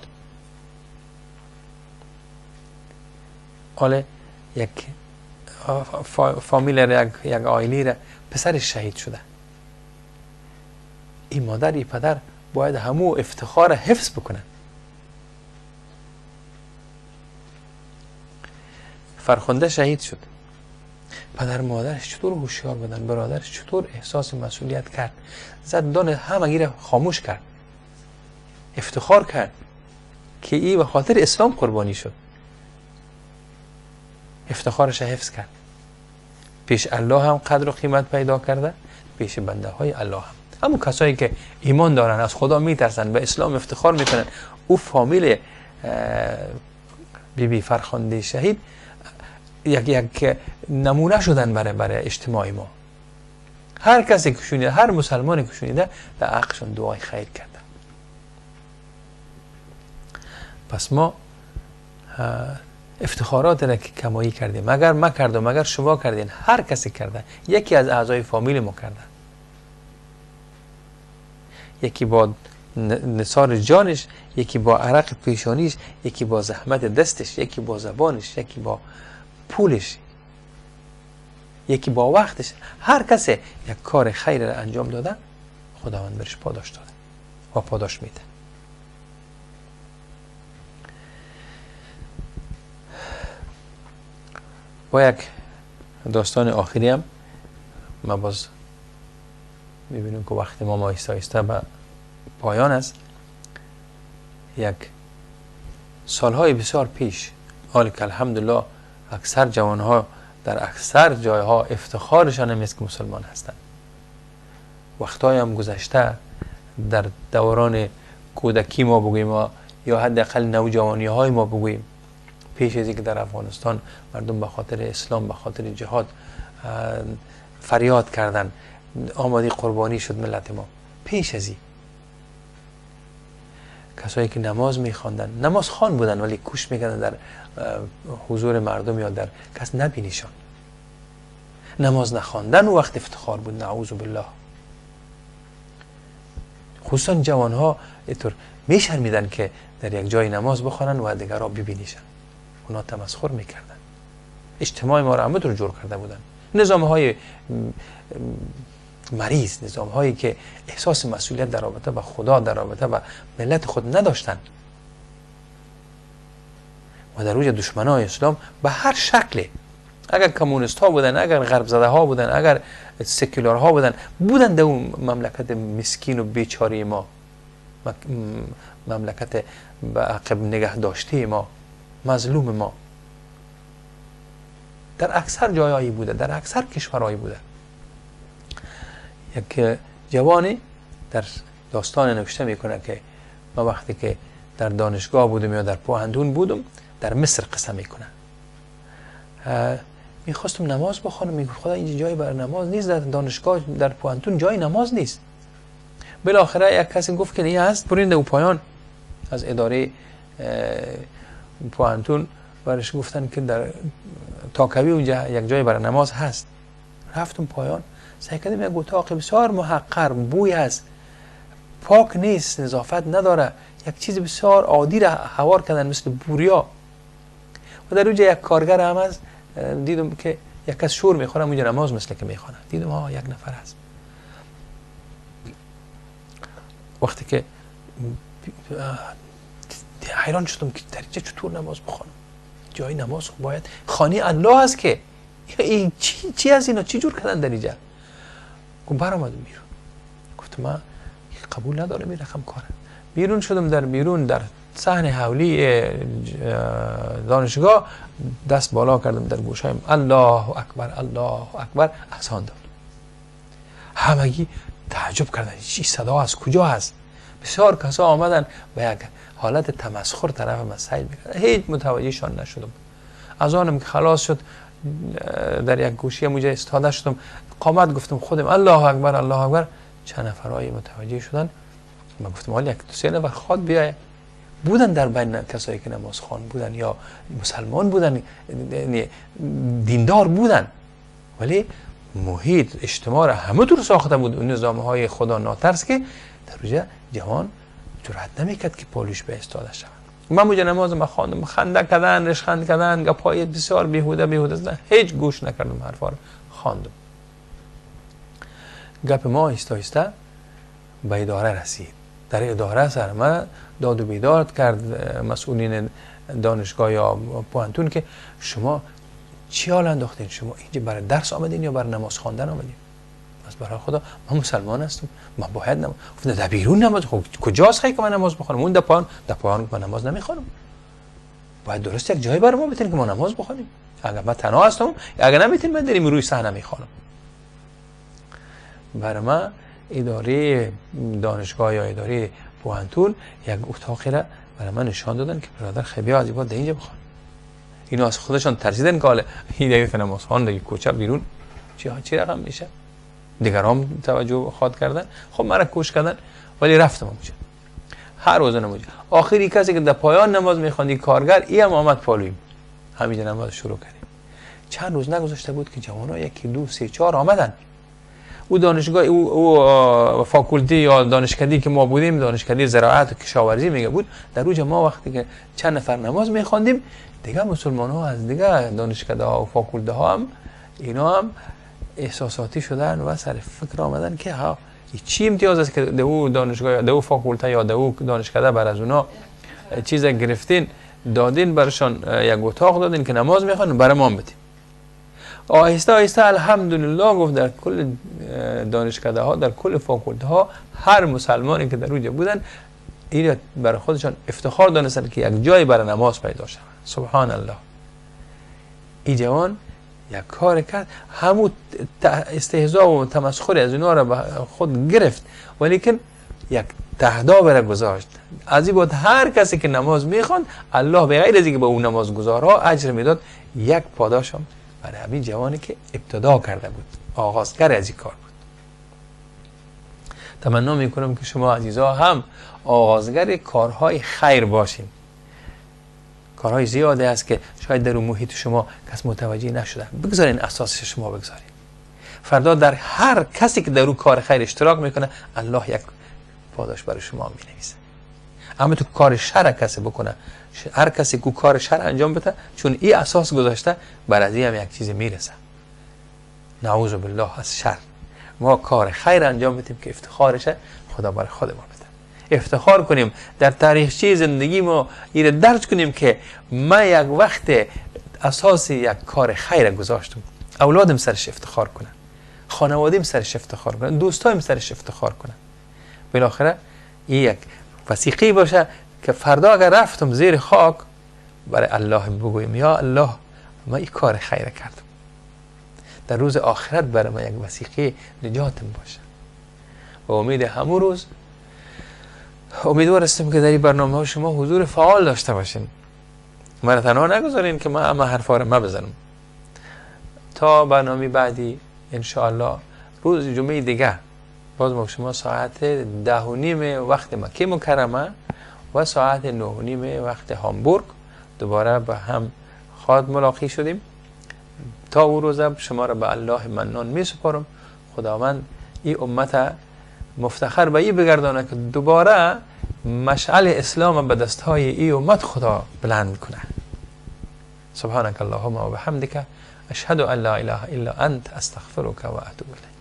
حالا یک فامیل را، یک عائله را پسرش شهید شده، این مادر این پدر باید همو افتخار حفظ بکنن. فرخنده شهید شد، پدر مادرش چطور هوشیار بودن، برادرش چطور احساس مسئولیت کرد، زد دان همگی را خاموش کرد، افتخار کرد که ای به خاطر اسلام قربانی شد، افتخارش حفظ کرد. پیش الله هم قدر و قیمت پیدا کرده، پیش بنده های الله هم. همون کسایی که ایمان دارن، از خدا میترسن، به اسلام افتخار میکنن، او فامیل بی بی فرخنده شهید یک نمونه شدن برای اجتماع ما. هر کسی که شنیده، هر مسلمانی که شنیده در عقلشون دعای خیر کرده. پس ما افتخارات را که کمایی کردیم، اگر ما کردم، اگر شما کردین، هر کسی کرده، یکی از اعضای فامیل ما کرده، یکی با نثار جانش، یکی با عرق پیشانیش، یکی با زحمت دستش، یکی با زبانش، یکی با پولش، یکی با وقتش، هر کسی یک کار خیر را انجام داده، خداوند برش پاداش داده و پاداش میده. با یک داستان آخری هم ما باز میبینیم که وقت ما آهسته آهسته به پایان است. یک سالهای بسیار پیش، حال که الحمدلله اکثر جوانها در اکثر جایها افتخارشان هم است که مسلمان هستند. وقتهای هم گذشته در دوران کودکی ما بگوییم یا حداقل نوجوانی های ما بگوییم، پیش از اینکه در افغانستان مردم به خاطر اسلام، به خاطر جهاد فریاد کردن، آماده قربانی شد ملت ما. پیش از این کسایی که نماز میخواندن، نماز خوان بودن ولی کوش میکردن در حضور مردم یا در کس نبینیشان، نماز نخواندن و وقت افتخار بود، نعوذ بالله. خصوصا جوانها اینطور میشرمیدن که در یک جای نماز بخوانن و دیگرها ببینیشن، اونا تمسخر میکردن. اجتماع ما را همونطور جور کرده بودن، نظام های مریض، نظام هایی که احساس مسئولیت در رابطه با خدا، در رابطه با ملت خود نداشتن و در اوج دشمنای اسلام به هر شکل، اگر کمونیست ها بودن، اگر غرب زده ها بودن، اگر سکولار ها بودن، بودن در اون مملکت مسکین و بیچاره ما، مملکت به عقب نگه داشته ما، مظلوم ما، در اکثر جایهایی بوده، در اکثر کشورهایی بوده. یک جوانی در داستان نوشته میکنه که ما وقتی که در دانشگاه بودم یا در پوهنتون بودم، در مصر قصه میکنه، میخواستم نماز بخوانم، میگفت خدا اینجا جایی برای نماز نیست، در دانشگاه در پوهنتون جای نماز نیست. بالاخره یک کسی گفت که این هست، برین در پایان از اداره پوهنتون برش گفتن که در تاکوی اونجا یک جای برای نماز هست. رفتم پایان، سعی کردم یک اتاق بسیار محقر، بوی هست، پاک نیست، نظافت نداره، یک چیز بسیار عادی را هوار کردن مثل بوریا. و در اونجا یک کارگر هم هست، دیدم که یک کس شور میخوره اونجا نماز مثل که میخوانه، دیدم ها یک نفر هست. وقتی که حیران شدم که در اینجا چطور نماز بخوانم، جای نماز باید خانه الله هست که این چی از اینا چی جور کردن در اینجا. گفت برآمدم بیرون، گفت من قبول ندارم این رقم کاره. بیرون شدم، در بیرون در صحن حولی دانشگاه دست بالا کردم در گوشهایم، الله اکبر الله اکبر، اذان داد. همگی تعجب کردن چی صدا از کجا هست. بسیار کسا آمدن به یک حالت تمسخر طرف من سعی میکردن، هیچ متوجهشان نشدم. از آنم که خلاص شد در یک گوشی موجه استاده شدم، قامت گفتم خودم الله اکبر الله اکبر. چند نفرای متوجه شدن. من گفتم حالا یک دو سه نفر خواد بیای. بودن در بین کسایی که نماز خوان بودن یا مسلمان بودن، دیندار بودن، ولی محیط اجتماع را همه طور ساخته بود اون نظام های خدا ناترس که در روزه جوان جرأت نمیکرد که پالوش به استاده شود. من موجه نماز ما خواندم، خنده کردن، رشخند کردن، گپای بسیار بیهوده زدن، هیچ گوش نکردم، حرفا رو خواندم. گپ ما آهسته آهسته به اداره رسید. در اداره سر من داد و بیداد کرد مسئولین دانشگاه یا پوهنتون که شما چی حال انداختین؟ شما اینجا برای درس آمدین یا برای نماز خواندن آمدین؟ از برای خدا من مسلمان هستم، من باید نماز. گفتم در بیرون نماز، خب کجاست خیلی که من نماز بخوانم؟ اون در پایان من نماز نمیخوانم. باید درست یک جایی برای ما بتین که ما نماز بخوانیم. اگر من تنها هستم، اگر نمیتین من دریم روی صحنه میخوانم. برای من اداره دانشگاه یا اداره پوهنتون یک اتاقی را برای من نشان دادن که برادر خیلی از بعد اینجا بخوان. اینا از خودشان ترسیدن که حالا این دیگه نماز خوان دیگه کوچه بیرون چی رقم میشه. دیگران توجه خواد کردن، خب مرا کوش کردن، ولی رفتم اونجا. هر روز نماز. آخری کسی که در پایان نماز میخوند کارگر ای هم آمد پالویم، همینجا نماز شروع کردیم. چند روز نگذشته بود که جوان‌ها 1 2 3 4 آمدن. او دانشگاه او فاکولتی یا دانشکدی که ما بودیم، دانشکده زراعت و کشاورزی میگه بود، در اوج ما وقتی که چند نفر نماز میخواندیم دیگه مسلمان ها از دیگه دانشکده ها و فاکولته ها هم اینا هم احساساتی شدن و سر فکر آمدن که ها چی امتیاز است که دو دانشگاه دو فاکولته یا دو دانشکده بر از اونا چیز گرفتین دادین برشان یک اتاق دادین که نماز میخوان برای ما بدین. آهسته آهسته الحمدلله گفت در کل دانشکده ها در کل فاکولته ها هر مسلمانی که در اونجا بودن این برای خودشان افتخار دانستن که یک جای برای نماز پیدا شود. سبحان الله. این جوان یک کار کرد، همون استهزاء و تمسخر از اینا را به خود گرفت، ولیکن یک تهداب را گذاشت. از این بعد هر کسی که نماز میخواند الله به غیر از اینکه به اون نمازگزارها اجر میداد، یک پاداش هم برای همین جوانی که ابتدا کرده بود، آغازگر از این کار بود. تمنا میکنم که شما عزیزا هم آغازگر کارهای خیر باشین. کارهای زیاده است که شاید در اون محیط شما کس متوجه نشده. بگذارین اساسش شما بگذارین. فردا در هر کسی که در اون کار خیر اشتراک میکنه الله یک پاداش برای شما مینویسه. اما تو کار شر کسی بکنه، هر کسی که کار شر انجام بده، چون این اساس گذاشته بر از این هم یک چیز میرسه. نعوذ بالله از شر. ما کار خیر انجام بدیم که افتخارش خدا برای خود ما بده. افتخار کنیم در تاریخچه زندگی ما، این درج کنیم که ما یک وقت اساس یک کار خیر گذاشتم. اولادم سرش افتخار کنن، خانوادیم سرش افتخار کنن، دوستایم سرش افتخار کنن. بالاخره این یک وثیقه باشه که فردا اگر رفتم زیر خاک برای الله بگویم یا الله ما این کار خیر کردم. در روز آخرت برای ما یک وثیقه نجاتم باشه. و امید همون روز امیدوار هستم که در این برنامه ها شما حضور فعال داشته باشین. مرا تنها نگذارین که من اما حرفا رو بزنم. تا برنامه بعدی انشاءالله روز جمعه دیگه باز ما شما ساعت 10:30 وقت مکه مکرمه و ساعت 9:30 وقت هامبورگ دوباره به هم خواد ملاقی شدیم. تا او روز شما را به الله منان می سپارم. خداوند این امت مفتخر به این بگردانه که دوباره مشعل اسلام به دستهای ای امت خدا بلند کنه. سبحانك اللهم و بحمدك اشهد ان لا اله الا انت استغفرك و اتوب الیک.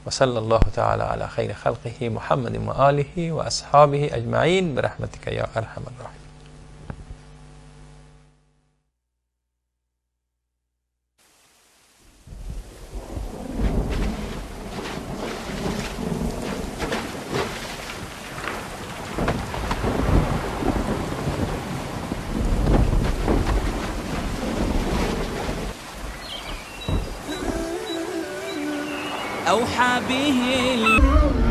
وصلى الله تعالى على خير خلقه محمد وآله وأصحابه أجمعين برحمتك يا أرحم الراحمين. أوحى به.